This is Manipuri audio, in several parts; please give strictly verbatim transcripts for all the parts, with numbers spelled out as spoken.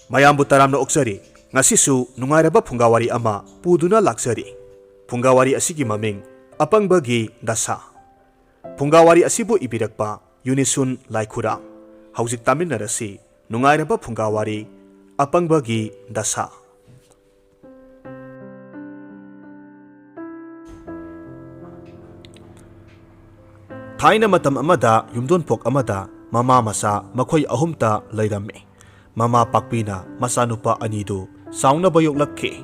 ꯃꯌꯥꯝꯕꯨ ꯇꯔꯥꯝꯅ ꯑꯣꯛꯆꯔꯤ꯫ ꯉꯁꯤꯁꯨ ꯅꯨꯡꯉꯥꯏꯔꯕ ꯐꯨꯡꯒꯥꯋꯥꯔꯤ ꯑꯃ ꯄꯨꯗꯨꯅ ꯂꯥꯛꯆꯔꯤ꯫ ꯐꯨꯡꯒꯥꯋꯥꯔꯤ ꯑꯁꯤꯒꯤ ꯃꯃꯤꯡ ꯑꯄꯪꯕꯒꯤ ꯗꯁꯥ꯫ ꯐꯨꯡꯒꯥꯋꯥꯔꯤ ꯑꯁꯤꯕꯨ ꯏꯕꯤꯔꯛꯄ ꯌꯨꯅꯤꯁꯨꯟ ꯂꯥꯏꯈꯨꯔꯥꯝ꯫ ꯍꯧꯖꯤꯛ ꯇꯥꯃꯤꯟꯅꯔꯁꯤ ꯅꯨꯡꯉꯥꯏꯔꯕ ꯐꯨꯡꯒꯥꯋꯥꯔꯤ ꯑꯄꯪꯕꯒꯤ ꯗꯁꯥ꯫ ꯊꯥꯏꯅ ꯃꯇꯝ ꯑꯃꯗ ꯌꯨꯝꯗꯣꯟꯄꯣꯛ ꯑꯃꯗ ꯃꯃꯥ ꯃꯆꯥ ꯃꯈꯣꯏ ꯑꯍꯨꯝꯇ ꯂꯩꯔꯝꯃꯤ꯫ ꯃꯃꯥ ꯄꯥꯛꯄꯤꯅ ꯃꯆꯥꯅꯨꯄꯥ ꯑꯅꯤꯗꯨ ꯆꯥꯎꯅꯕ ꯌꯣꯛꯂꯛꯈꯤ꯫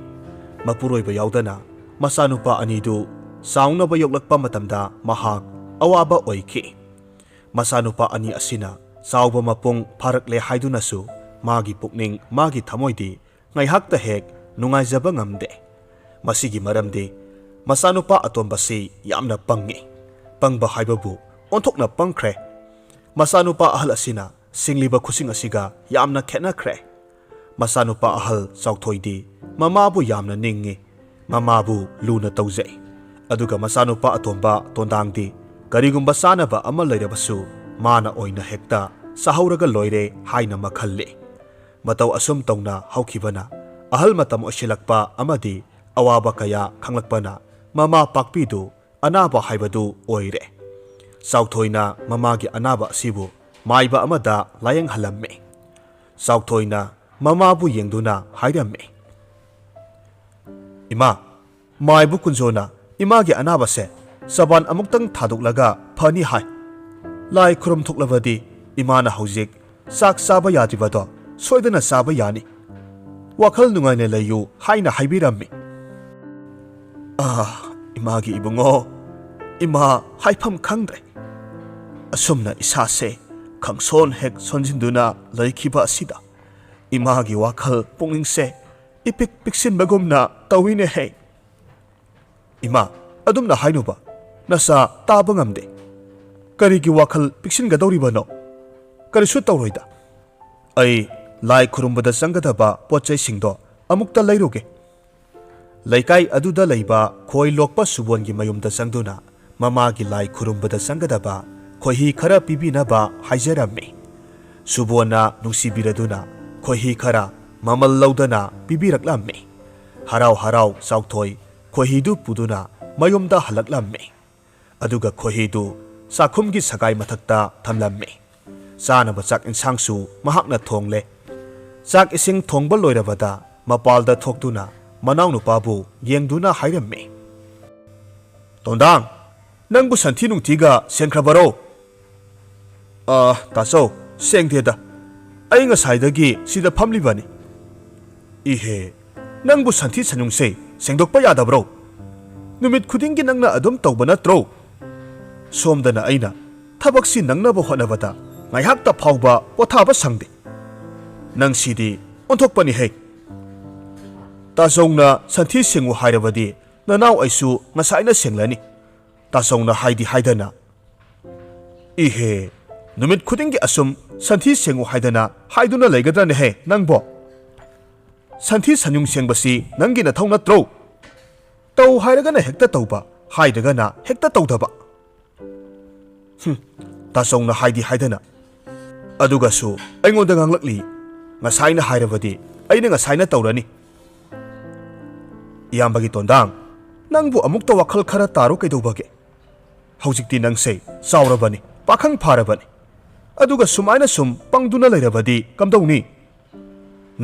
ꯃꯄꯨꯔꯣꯏꯕ ꯌꯥꯎꯗꯅ ꯃꯆꯥꯅꯨꯄꯥ ꯑꯅꯤꯗꯨ ꯆꯥꯎꯅꯕ ꯌꯣꯛꯂꯛꯄ ꯃꯇꯝꯗ ꯃꯍꯥꯛ ꯑꯋꯥꯕ ꯑꯣꯏꯈꯤ꯫ ꯃꯆꯥꯅꯨꯄꯥ ꯑꯅꯤ ꯑꯁꯤꯅ ꯆꯥꯎꯕ ꯃꯄꯨꯡ ꯐꯥꯔꯛꯂꯦ ꯍꯥꯏꯗꯨꯅꯁꯨ ꯃꯥꯒꯤ ꯄꯨꯛꯅꯤꯡ, ꯃꯥꯒꯤ ꯊꯃꯣꯏꯗꯤ ꯉꯥꯏꯍꯥꯛꯇ ꯍꯦꯛ ꯅꯨꯡꯉꯥꯏꯖꯕ ꯉꯝꯗꯦ꯫ ꯃꯁꯤꯒꯤ ꯃꯔꯝꯗꯤ ꯃꯆꯥꯅꯨꯄꯥ ꯑꯇꯣꯝꯕꯁꯤ ꯌꯥꯝꯅ ꯄꯪꯉꯤ꯫ ꯄꯪꯕ ꯍꯥꯏꯕꯕꯨ ꯑꯣꯟꯊꯣꯛꯅ ꯄꯪꯈ꯭ꯔꯦ꯫ ꯃꯆꯥꯅꯨꯄꯥ ꯑꯍꯜ ꯑꯁꯤꯅ ꯁꯤꯡꯂꯤꯕ ꯈꯨꯁꯤꯡ ꯑꯁꯤꯒ ꯌꯥꯝꯅ ꯈꯦꯠꯅꯈ꯭ꯔꯦ꯫ ꯃꯆꯥꯅꯨꯄꯥ ꯑꯍꯜ ꯆꯥꯎꯊꯣꯏꯗꯤ ꯃꯃꯥꯕꯨ ꯌꯥꯝꯅ ꯅꯤꯡꯉꯤ, ꯃꯃꯥꯕꯨ ꯂꯨꯅ ꯇꯧꯖꯩ꯫ ꯑꯗꯨꯒ ꯃꯆꯥꯅꯨꯄꯥ ꯑꯇꯣꯝꯕ ꯇꯣꯟꯗꯥꯡꯗꯤ ꯀꯔꯤꯒꯨꯝꯕ ꯆꯥꯅꯕ ꯑꯃ ꯂꯩꯔꯕꯁꯨ ꯃꯥꯅ ꯑꯣꯏꯅ ꯍꯦꯛꯇ ꯆꯥꯍꯧꯔꯒ ꯂꯣꯏꯔꯦ ꯍꯥꯏꯅ ꯃꯈꯜꯂꯤ꯫ ꯃꯇꯧ ꯑꯁꯨꯝ ꯇꯧꯅ ꯍꯧꯈꯤꯕꯅ ꯑꯍꯜ ꯃꯇꯝ ꯑꯣꯏꯁꯤꯜꯂꯛꯄ ꯑꯃꯗꯤ ꯑꯋꯥꯕ ꯀꯌꯥ ꯈꯪꯂꯛꯄꯅ ꯃꯃꯥ ꯄꯥꯛꯄꯤꯗꯨ ꯑꯅꯥꯕ ꯍꯥꯏꯕꯗꯨ ꯑꯣꯏꯔꯦ꯫ ꯆꯥꯎꯊꯣꯏꯅ ꯃꯃꯥꯒꯤ ꯑꯅꯥꯕ ꯑꯁꯤꯕꯨ ꯃꯥꯏꯕ ꯑꯃꯗ ꯂꯥꯌꯦꯡꯍꯜꯂꯝꯃꯤ꯫ ꯆꯥꯎꯊꯣꯏꯅ ꯃꯃꯥꯕꯨ ꯌꯦꯡꯗꯨꯅ ꯍꯥꯏꯔꯝꯃꯤ, "ꯏꯃꯥ, ꯃꯥꯏꯕ ꯀꯨꯟꯖꯣꯅ ꯏꯃꯥꯒꯤ ꯑꯅꯥꯕꯁꯦ ꯆꯕꯥꯟ ꯑꯃꯨꯛꯇꯪ ꯊꯥꯗꯣꯛꯂꯒ ꯐꯅꯤ ꯍꯥꯏ꯫ ꯂꯥꯏ ꯈꯨꯔꯨꯝ ꯊꯣꯛꯂꯕꯗꯤ ꯏꯃꯥꯅ ꯍꯧꯖꯤꯛ ꯆꯥꯛ ꯆꯥꯕ ꯌꯥꯗ꯭ꯔꯤꯕꯗꯣ ꯁꯣꯏꯗꯅ ꯆꯥꯕ ꯌꯥꯅꯤ꯫ ꯋꯥꯈꯜ ꯅꯨꯡꯉꯥꯏꯅ ꯂꯩꯌꯨ" ꯍꯥꯏꯅ ꯍꯥꯏꯕꯤꯔꯝꯃꯤ꯫ ꯑꯥ, ꯏꯃꯥꯒꯤ ꯏꯕꯨꯡꯉꯣ, ꯏꯃꯥ ꯍꯥꯏꯐꯝ ꯈꯪꯗ꯭ꯔꯦ꯫ ꯑꯁꯨꯝꯅ ꯏꯁꯥꯁꯦ ꯈꯪꯁꯣꯟ ꯍꯦꯛ ꯁꯣꯟꯖꯤꯟꯗꯨꯅ ꯂꯩꯈꯤꯕ ꯑꯁꯤꯗ ꯏꯃꯥꯒꯤ ꯋꯥꯈꯜ ꯄꯨꯛꯅꯤꯡꯁꯦ ꯏꯄꯤꯛ ꯄꯤꯛꯁꯤꯟꯕꯒꯨꯝꯅ ꯇꯧꯏꯅꯦꯍꯦ꯫ ꯏꯃꯥ, ꯑꯗꯨꯝꯅ ꯍꯥꯏꯅꯨꯕ, ꯅꯁꯥ ꯇꯥꯕ ꯉꯝꯗꯦ꯫ ꯀꯔꯤꯒꯤ ꯋꯥꯈꯜ ꯄꯤꯛꯁꯤꯟꯒꯗꯧꯔꯤꯕꯅꯣ? ꯀꯔꯤꯁꯨ ꯇꯧꯔꯣꯏꯗ꯫ ꯑꯩ ꯂꯥꯏ ꯈꯨꯔꯨꯝꯕꯗ ꯆꯪꯒꯗꯕ ꯄꯣꯠ ꯆꯩꯁꯤꯡꯗꯣ ꯑꯃꯨꯛꯇ ꯂꯩꯔꯨꯒꯦ꯫ ꯂꯩꯀꯥꯏ ꯑꯗꯨꯗ ꯂꯩꯕ ꯈꯣꯏ ꯂꯣꯛꯄ ꯁꯨꯕꯣꯟꯒꯤ ꯃꯌꯨꯝꯗ ꯆꯪꯗꯨꯅ ꯃꯃꯥꯒꯤ ꯂꯥꯏ ꯈꯨꯔꯨꯝꯕꯗ ꯆꯪꯒꯗꯕ ꯈꯣꯏꯍꯤ ꯈꯔ ꯄꯤꯕꯤꯅꯕ ꯍꯥꯏꯖꯔꯝꯃꯤ꯫ ꯁꯨꯕꯣꯟꯅ ꯅꯨꯡꯁꯤꯕꯤꯔꯗꯨꯅ ꯈꯣꯏꯍꯤ ꯈꯔ ꯃꯃꯜ ꯂꯧꯗꯅ ꯄꯤꯕꯤꯔꯛꯂꯝꯃꯤ꯫ ꯍꯔꯥꯎ ꯍꯔꯥꯎ ꯆꯥꯎꯊꯣꯏ ꯈꯣꯏꯍꯤꯗꯨ ꯄꯨꯗꯨꯅ ꯃꯌꯨꯝꯗ ꯍꯜꯂꯛꯂꯝꯃꯤ꯫ ꯑꯗꯨꯒ ꯈꯣꯏꯍꯤꯗꯨ ꯆꯥꯛꯈꯨꯝꯒꯤ ꯁꯒꯥꯏ ꯃꯊꯛꯇ ꯊꯝꯂꯝꯃꯤ꯫ ꯆꯥꯅꯕ ꯆꯥꯛ ꯏꯟꯁꯥꯡꯁꯨ ꯃꯍꯥꯛꯅ ꯊꯣꯡꯂꯦ꯫ ꯆꯥꯛ ꯏꯁꯤꯡ ꯊꯣꯡꯕ ꯂꯣꯏꯔꯕꯗ ꯃꯄꯥꯜꯗ ꯊꯣꯛꯇꯨꯅ ꯃꯅꯥꯎꯅꯨꯄꯥꯕꯨ ꯌꯦꯡꯗꯨꯅ ꯍꯥꯏꯔꯝꯃꯤ, "ꯇꯣꯟꯗꯥꯡ, ꯅꯪꯕꯨ ꯁꯟꯊꯤ ꯅꯨꯡꯊꯤꯒ ꯁꯦꯡꯈ꯭ꯔꯕꯔꯣ?" "ꯑ, ꯇꯥꯆꯧ, ꯁꯦꯡꯗꯦꯗ꯫ ꯑꯩ ꯉꯁꯥꯏꯗꯒꯤ ꯁꯤꯗ ꯐꯝꯂꯤꯕꯅꯤ꯫" "ꯏꯍꯦ, ꯅꯪꯕꯨ ꯁꯟꯊꯤ ꯁꯟꯌꯨꯡꯁꯦ ꯁꯦꯡꯗꯣꯛꯄ ꯌꯥꯗꯕ꯭ꯔꯣ? ꯅꯨꯃꯤꯠ ꯈꯨꯗꯤꯡꯒꯤ ꯅꯪꯅ ꯑꯗꯨꯝ ꯇꯧꯕ ꯅꯠꯇ꯭ꯔꯣ? ꯁꯣꯝꯗꯅ ꯑꯩꯅ ꯊꯕꯛꯁꯤ ꯅꯪꯅꯕ ꯍꯣꯠꯅꯕꯗ ꯉꯥꯏꯍꯥꯛꯇ ꯐꯥꯎꯕ ꯄꯣꯊꯥꯕ ꯁꯪꯗꯦ꯫ ꯅꯪꯁꯤꯗꯤ ꯑꯣꯟꯊꯣꯛꯄꯅꯤꯍꯦ꯫ ꯇꯥꯆꯧꯅ ꯁꯟꯊꯤ ꯁꯦꯡꯉꯨ ꯍꯥꯏꯔꯕꯗꯤ ꯅꯅꯥꯎ ꯑꯩꯁꯨ ꯉꯁꯥꯏꯅ ꯁꯦꯡꯂꯅꯤ꯫ ꯇꯥꯆꯧꯅ ꯍꯥꯏꯗꯤ ꯍꯥꯏꯗꯅ꯫" "ꯏꯍꯦ, ꯅꯨꯃꯤꯠ ꯈꯨꯗꯤꯡꯒꯤ ꯑꯁꯨꯝ ꯁꯟꯊꯤ ꯁꯦꯡꯉꯨ ꯍꯥꯏꯗꯅ ꯍꯥꯏꯗꯨꯅ ꯂꯩꯒꯗ꯭ꯔꯅꯦꯍꯦ ꯅꯪꯕꯣ? ꯁꯟꯊꯤ ꯁꯟꯌꯨꯡ ꯁꯦꯡꯕꯁꯤ ꯅꯪꯒꯤ ꯅꯊꯧ ꯅꯠꯇ꯭ꯔꯣ? ꯇꯧ ꯍꯥꯏꯔꯒꯅ ꯍꯦꯛꯇ ꯇꯧꯕ, ꯍꯥꯏꯗ꯭ꯔꯒꯅ ꯍꯦꯛꯇ ꯇꯧꯗꯕ꯫ ꯍꯨꯝ, ꯇꯥꯆꯧꯅ ꯍꯥꯏꯗꯤ ꯍꯥꯏꯗꯅ꯫ ꯑꯗꯨꯒꯁꯨ ꯑꯩꯉꯣꯟꯗ ꯉꯥꯡꯂꯛꯂꯤ꯫ ꯉꯁꯥꯏꯅ ꯍꯥꯏꯔꯕꯗꯤ ꯑꯩꯅ ꯉꯁꯥꯏꯅ ꯇꯧꯔꯅꯤ꯫" "ꯏꯌꯥꯝꯕꯒꯤ ꯇꯣꯟꯗꯥꯡ, ꯅꯪꯕꯨ ꯑꯃꯨꯛꯇ ꯋꯥꯈꯜ ꯈꯔ ꯇꯥꯔꯣ ꯀꯩꯗꯧꯕꯒꯦ? ꯍꯧꯖꯤꯛꯇꯤ ꯅꯪꯁꯦ ꯆꯥꯎꯔꯕꯅꯤ, ꯄꯥꯈꯪ ꯐꯥꯔꯕꯅꯤ꯫ ꯑꯗꯨꯒ ꯁꯨꯃꯥꯏꯅ ꯁꯨꯝ ꯄꯪꯗꯨꯅ ꯂꯩꯔꯕꯗꯤ ꯀꯝꯗꯧꯅꯤ?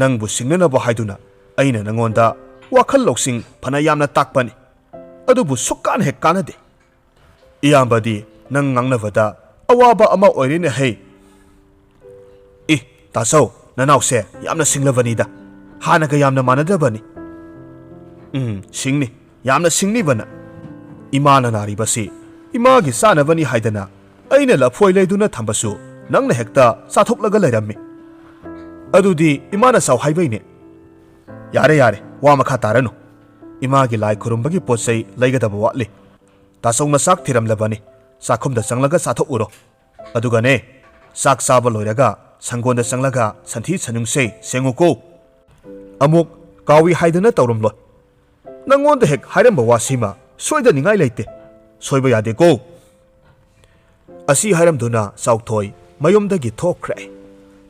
ꯅꯪꯕꯨ ꯁꯤꯡꯅꯅꯕ ꯍꯥꯏꯗꯨꯅ ꯑꯩꯅ ꯅꯪꯉꯣꯟꯗ ꯋꯥꯈꯜ ꯂꯧꯁꯤꯡ ꯐꯅ ꯌꯥꯝꯅ ꯇꯥꯛꯄꯅꯤ꯫ ꯑꯗꯨꯕꯨ ꯁꯨꯛꯀꯥꯟ ꯍꯦꯛ ꯀꯥꯟꯅꯗꯦ꯫ ꯏꯌꯥꯝꯕꯗꯤ ꯅꯪ ꯉꯥꯡꯅꯕꯗ ꯑꯋꯥꯕ ꯑꯃ ꯑꯣꯏꯔꯦꯅꯦ ꯍꯩ꯫" "ꯏ, ꯇꯥꯆꯧ, ꯅꯅꯥꯎꯁꯦ ꯌꯥꯝꯅ ꯁꯤꯡꯂꯕꯅꯤꯗ꯫ ꯍꯥꯟꯅꯒ ꯌꯥꯝꯅ ꯃꯥꯟꯅꯗ꯭ꯔꯕꯅꯤ꯫" "ꯎꯝ, ꯁꯤꯡꯅꯤ, ꯌꯥꯝꯅ ꯁꯤꯡꯅꯤꯕꯅ꯫ ꯏꯃꯥꯅ ꯅꯥꯔꯤꯕꯁꯤ ꯏꯃꯥꯒꯤ ꯆꯥꯅꯕꯅꯤ ꯍꯥꯏꯗꯅ ꯑꯩꯅ ꯂꯐꯣꯏ ꯂꯩꯗꯨꯅ ꯊꯝꯕꯁꯨ ꯅꯪꯅ ꯍꯦꯛꯇ ꯆꯥꯊꯣꯛꯂꯒ ꯂꯩꯔꯝꯃꯤ꯫ ꯑꯗꯨꯗꯤ ꯏꯃꯥꯅ ꯆꯥꯎ ꯍꯥꯏꯕꯩꯅꯦ꯫" "ꯌꯥꯔꯦ, ꯌꯥꯔꯦ, ꯋꯥ ꯃꯈꯥ ꯇꯥꯔꯅꯨ꯫ ꯏꯃꯥꯒꯤ ꯂꯥꯏ ꯈꯨꯔꯨꯝꯕꯒꯤ ꯄꯣꯠ ꯆꯩ ꯂꯩꯒꯗꯕ ꯋꯥꯠꯂꯤ꯫ ꯇꯥꯆꯧꯅ ꯆꯥꯛ ꯊꯤꯔꯝꯂꯕꯅꯤ꯫ ꯆꯥꯛꯈꯨꯝꯗ ꯆꯪꯂꯒ ꯆꯥꯊꯣꯛꯎꯔꯣ꯫ ꯑꯗꯨꯒꯅꯦ, ꯆꯥꯛ ꯆꯥꯕ ꯂꯣꯏꯔꯒ ꯁꯪꯒꯣꯟꯗ ꯆꯪꯂꯒ ꯁꯟꯊꯤ ꯁꯟꯌꯨꯡꯁꯦ ꯁꯦꯡꯉꯨꯀꯣ꯫ ꯑꯃꯨꯛ ꯀꯥꯎꯏ ꯍꯥꯏꯗꯅ ꯇꯧꯔꯝꯂꯣꯏ꯫ ꯅꯪꯉꯣꯟꯗ ꯍꯦꯛ ꯍꯥꯏꯔꯝꯕ ꯋꯥꯁꯤꯃ ꯁꯣꯏꯗꯅꯤꯡꯉꯥꯏ ꯂꯩꯇꯦ꯫ ꯁꯣꯏꯕ ꯌꯥꯗꯦꯀꯣ꯫" ꯑꯁꯤ ꯍꯥꯏꯔꯝꯗꯨꯅ ꯆꯥꯎꯊꯣꯏ ꯃꯌꯨꯝꯗꯒꯤ ꯊꯣꯛꯈ꯭ꯔꯦ꯫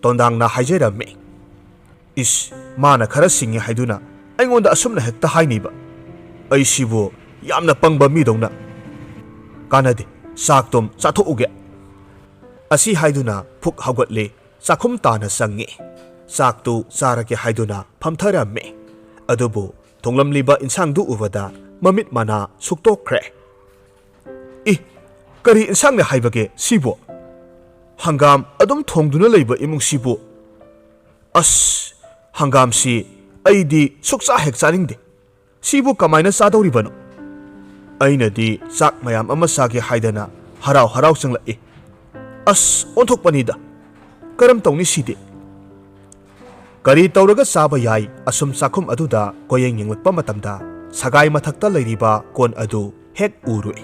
ꯇꯣꯟꯗꯥꯡꯅ ꯍꯥꯏꯖꯔꯝꯃꯤ, "ꯏꯁ, ꯃꯥꯅ ꯈꯔ ꯁꯤꯡꯉꯤ ꯍꯥꯏꯗꯨꯅ ꯑꯩꯉꯣꯟꯗ ꯑꯁꯨꯝꯅ ꯍꯦꯛꯇ ꯍꯥꯏꯅꯤꯕ? ꯑꯩꯁꯤꯕꯨ ꯌꯥꯝꯅ ꯄꯪꯕ ꯃꯤꯗꯧꯅ꯫ ꯀꯥꯟꯅꯗꯦ, ꯆꯥꯛꯇꯨꯝ ꯆꯥꯊꯣꯛꯎꯒꯦ"꯫ ꯑꯁꯤ ꯍꯥꯏꯗꯨꯅ ꯐꯨꯛ ꯍꯧꯒꯠꯂꯦ, ꯆꯥꯛꯈꯨꯝ ꯇꯥꯅ ꯆꯪꯉꯤ꯫ ꯆꯥꯛꯇꯨ ꯆꯥꯔꯒꯦ ꯍꯥꯏꯗꯨꯅ ꯐꯝꯊꯔꯝꯃꯤ꯫ ꯑꯗꯨꯕꯨ ꯊꯣꯡꯂꯝꯂꯤꯕ ꯏꯟꯁꯥꯡꯗꯨ ꯎꯕꯗ ꯃꯃꯤꯠ ꯃꯅꯥ ꯁꯨꯛꯇꯣꯛꯈ꯭ꯔꯦ꯫ "ꯏ, ꯀꯔꯤ ꯏꯟꯁꯥꯡꯅꯦ ꯍꯥꯏꯕꯒꯦ ꯁꯤꯕꯣ? ꯍꯪꯒꯥꯝ ꯑꯗꯨꯝ ꯊꯣꯡꯗꯨꯅ ꯂꯩꯕ ꯏꯃꯨꯡꯁꯤꯕꯨ꯫ ꯑꯁ, ꯍꯪꯒꯥꯝꯁꯤ ꯑꯩꯗꯤ ꯁꯨꯛꯆꯥ ꯍꯦꯛ ꯆꯥꯅꯤꯡꯗꯦ꯫ ꯁꯤꯕꯨ ꯀꯃꯥꯏꯅ ꯆꯥꯗꯧꯔꯤꯕꯅꯣ?" ꯑꯩꯅꯗꯤ ꯆꯥꯛ ꯃꯌꯥꯝ ꯑꯃ ꯆꯥꯒꯦ ꯍꯥꯏꯗꯅ ꯍꯔꯥꯎ ꯍꯔꯥꯎ ꯆꯪꯂꯛꯏ꯫ ꯑꯁ, ꯑꯣꯟꯊꯣꯛꯄꯅꯤꯗ꯫ ꯀꯔꯝ ꯇꯧꯅꯤ ꯁꯤꯗꯤ? ꯀꯔꯤ ꯇꯧꯔꯒ ꯆꯥꯕ ꯌꯥꯏ? ꯑꯁꯨꯝ ꯆꯥꯛꯈꯨꯝ ꯑꯗꯨꯗ ꯀꯣꯌꯦꯡ ꯌꯦꯡꯂꯛꯄ ꯃꯇꯝꯗ ꯁꯒꯥꯏ ꯃꯊꯛꯇ ꯂꯩꯔꯤꯕ ꯀꯣꯟ ꯑꯗꯨ ꯍꯦꯛ ꯎꯔꯨꯏ꯫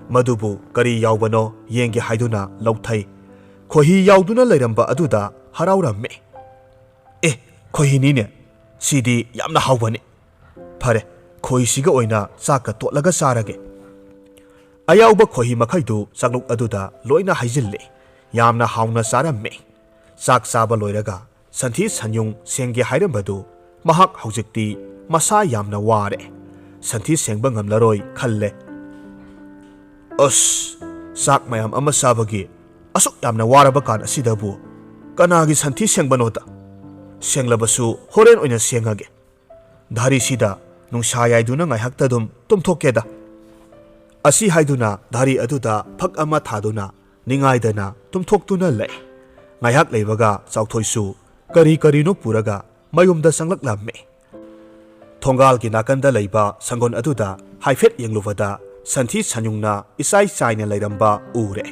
ꯃꯗꯨꯕꯨ ꯀꯔꯤ ꯌꯥꯎꯕꯅꯣ ꯌꯦꯡꯒꯦ ꯍꯥꯏꯗꯨꯅ ꯂꯧꯊꯩ꯫ ꯈꯣꯏꯍꯤ ꯌꯥꯎꯗꯨꯅ ꯂꯩꯔꯝꯕ ꯑꯗꯨꯗ ꯍꯔꯥꯎꯔꯝꯃꯤ꯫ "ꯑꯦ, ꯈꯣꯏꯍꯤꯅꯤꯅꯦ꯫ ꯁꯤꯗꯤ ꯌꯥꯝꯅ ꯍꯥꯎꯕꯅꯤ꯫ ꯐꯔꯦ, ꯈꯣꯏꯍꯤꯁꯤꯒ ꯑꯣꯏꯅ ꯆꯥꯛꯀ ꯇꯣꯠꯂꯒ ꯆꯥꯔꯒꯦ"꯫ ꯑꯌꯥꯎꯕ ꯈꯣꯏꯍꯤ ꯃꯈꯩꯗꯨ ꯆꯥꯛꯂꯨꯛ ꯑꯗꯨꯗ ꯂꯣꯏꯅ ꯍꯩꯖꯤꯜꯂꯦ꯫ ꯌꯥꯝꯅ ꯍꯥꯎꯅ ꯆꯥꯔꯝꯃꯦ꯫ ꯆꯥꯛ ꯆꯥꯕ ꯂꯣꯏꯔꯒ ꯁꯟꯊꯤ ꯁꯟꯌꯨꯡ ꯁꯦꯡꯒꯦ ꯍꯥꯏꯔꯝꯕꯗꯨ ꯃꯍꯥꯛ ꯍꯧꯖꯤꯛꯇꯤ ꯃꯁꯥ ꯌꯥꯝꯅ ꯋꯥꯔꯦ꯫ ꯁꯟꯊꯤ ꯁꯦꯡꯕ ꯉꯝꯂꯔꯣꯏ ꯈꯜꯂꯦ꯫ "ꯑꯁ, ꯆꯥꯛ ꯃꯌꯥꯝ ꯑꯃ ꯆꯥꯕꯒꯤ ꯑꯁꯨꯛ ꯌꯥꯝꯅ ꯋꯥꯔꯕ ꯀꯥꯟ ꯑꯁꯤꯗꯕꯨ ꯀꯅꯥꯒꯤ ꯁꯟꯊꯤ ꯁꯦꯡꯕꯅꯣꯗ? ꯁꯦꯡꯂꯕꯁꯨ ꯍꯣꯔꯦꯟ ꯑꯣꯏꯅ ꯁꯦꯡꯉꯒꯦ꯫ ꯙꯥꯔꯤꯁꯤꯗ ꯅꯨꯡꯁꯥ ꯌꯥꯏꯗꯨꯅ ꯉꯥꯏꯍꯥꯛꯇ ꯑꯗꯨꯝ ꯇꯨꯝꯊꯣꯛꯀꯦꯗ"꯫ ꯑꯁꯤ ꯍꯥꯏꯗꯨꯅ ꯙꯥꯔꯤ ꯑꯗꯨꯗ ꯐꯛ ꯑꯃ ꯊꯥꯗꯨꯅ ꯅꯤꯡꯉꯥꯏꯗꯅ ꯇꯨꯝꯊꯣꯛꯇꯨꯅ ꯂꯩ꯫ ꯉꯥꯏꯍꯥꯛ ꯂꯩꯕꯒ ꯆꯥꯎꯊꯣꯏꯁꯨ ꯀꯔꯤ ꯀꯔꯤꯅꯣ ꯄꯨꯔꯒ ꯃꯌꯨꯝꯗ ꯆꯪꯂꯛꯂꯝꯃꯤ꯫ ꯊꯣꯡꯒꯥꯜꯒꯤ ꯅꯥꯀꯟꯗ ꯂꯩꯕ ꯁꯪꯒꯣꯟ ꯑꯗꯨꯗ ꯍꯥꯏꯐꯦꯠ ꯌꯦꯡꯂꯨꯕꯗ ꯁꯟꯊꯤ ꯁꯟꯌꯨꯡꯅ ꯏꯆꯥꯏ ꯆꯥꯏꯅ ꯂꯩꯔꯝꯕ ꯎꯔꯦ꯫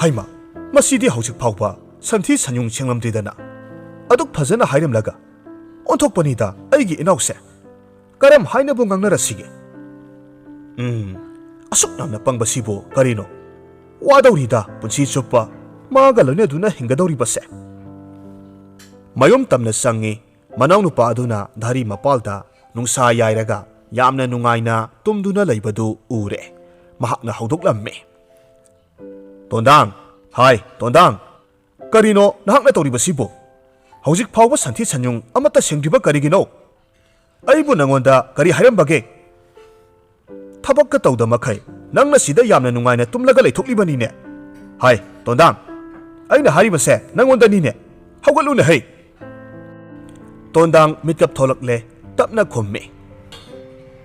"ꯍꯩꯃ, ꯃꯁꯤꯗꯤ ꯍꯧꯖꯤꯛ ꯐꯥꯎꯕ ꯁꯟꯊꯤ ꯁꯟꯌꯨꯡ ꯁꯦꯡꯂꯝꯗ꯭ꯔꯤꯗꯅ? ꯑꯗꯨꯛ ꯐꯖꯅ ꯍꯥꯏꯔꯝꯂꯒ꯫ ꯑꯣꯟꯊꯣꯛꯄꯅꯤꯗ ꯑꯩꯒꯤ ꯏꯅꯥꯎꯁꯦ꯫ ꯀꯔꯝ ꯍꯥꯏꯅꯕꯨ ꯉꯥꯡꯅꯔꯁꯤꯒꯦ? ꯎꯝ, ꯑꯁꯨꯛ ꯌꯥꯝꯅ ꯄꯪꯕꯁꯤꯕꯨ ꯀꯔꯤꯅꯣ? ꯋꯥꯗꯧꯔꯤꯗ ꯄꯨꯟꯁꯤ ꯆꯨꯞꯄ ꯃꯥꯒ ꯂꯣꯏꯅꯗꯨꯅ ꯍꯤꯡꯒꯗꯧꯔꯤꯕꯁꯦ"꯫ ꯃꯌꯨꯝ ꯇꯝꯅ ꯆꯪꯉꯤ꯫ ꯃꯅꯥꯎꯅꯨꯄꯥ ꯑꯗꯨꯅ ꯙꯥꯔꯤ ꯃꯄꯥꯜꯗ ꯅꯨꯡꯁꯥ ꯌꯥꯏꯔꯒ ꯌꯥꯝꯅ ꯅꯨꯡꯉꯥꯏꯅ ꯇꯨꯝꯗꯨꯅ ꯂꯩꯕꯗꯨ ꯎꯔꯦ꯫ ꯃꯍꯥꯛꯅ ꯍꯧꯗꯣꯛꯂꯝꯃꯤ꯫ "ꯇꯣꯟꯗꯥꯡ! ꯍꯥꯏ, ꯇꯣꯟꯗꯥꯡ! ꯀꯔꯤꯅꯣ ꯅꯍꯥꯛꯅ ꯇꯧꯔꯤꯕꯁꯤꯕꯨ?" ꯍꯧꯖꯤꯛ ꯐꯥꯎꯕ ꯁꯟꯊꯤ ꯁꯟꯌꯨꯡ ꯑꯃꯠꯇ ꯁꯦꯡꯗ꯭ꯔꯤꯕ ꯀꯔꯤꯒꯤꯅꯣ? ꯑꯩꯕꯨ ꯅꯪꯉꯣꯟꯗ ꯀꯔꯤ ꯍꯥꯏꯔꯝꯕꯒꯦ? ꯊꯕꯛꯀ ꯇꯧꯗ ꯃꯈꯩ ꯅꯪꯅ ꯁꯤꯗ ꯌꯥꯝꯅ ꯅꯨꯡꯉꯥꯏꯅ ꯇꯨꯝꯂꯒ ꯂꯩꯊꯣꯛꯂꯤꯕꯅꯤꯅꯦ꯫ ꯍꯥꯏ, ꯇꯣꯟꯗꯥꯡ, ꯑꯩꯅ ꯍꯥꯏꯔꯤꯕꯁꯦ ꯅꯪꯉꯣꯟꯗꯅꯤꯅꯦ꯫ ꯍꯧꯒꯠꯂꯨꯅꯦ ꯍꯩ꯫ ꯇꯣꯟꯗꯥꯡ ꯃꯤꯠꯀꯞ ꯊꯣꯛꯂꯛꯂꯦ, ꯇꯞꯅ ꯈꯨꯝꯃꯤ꯫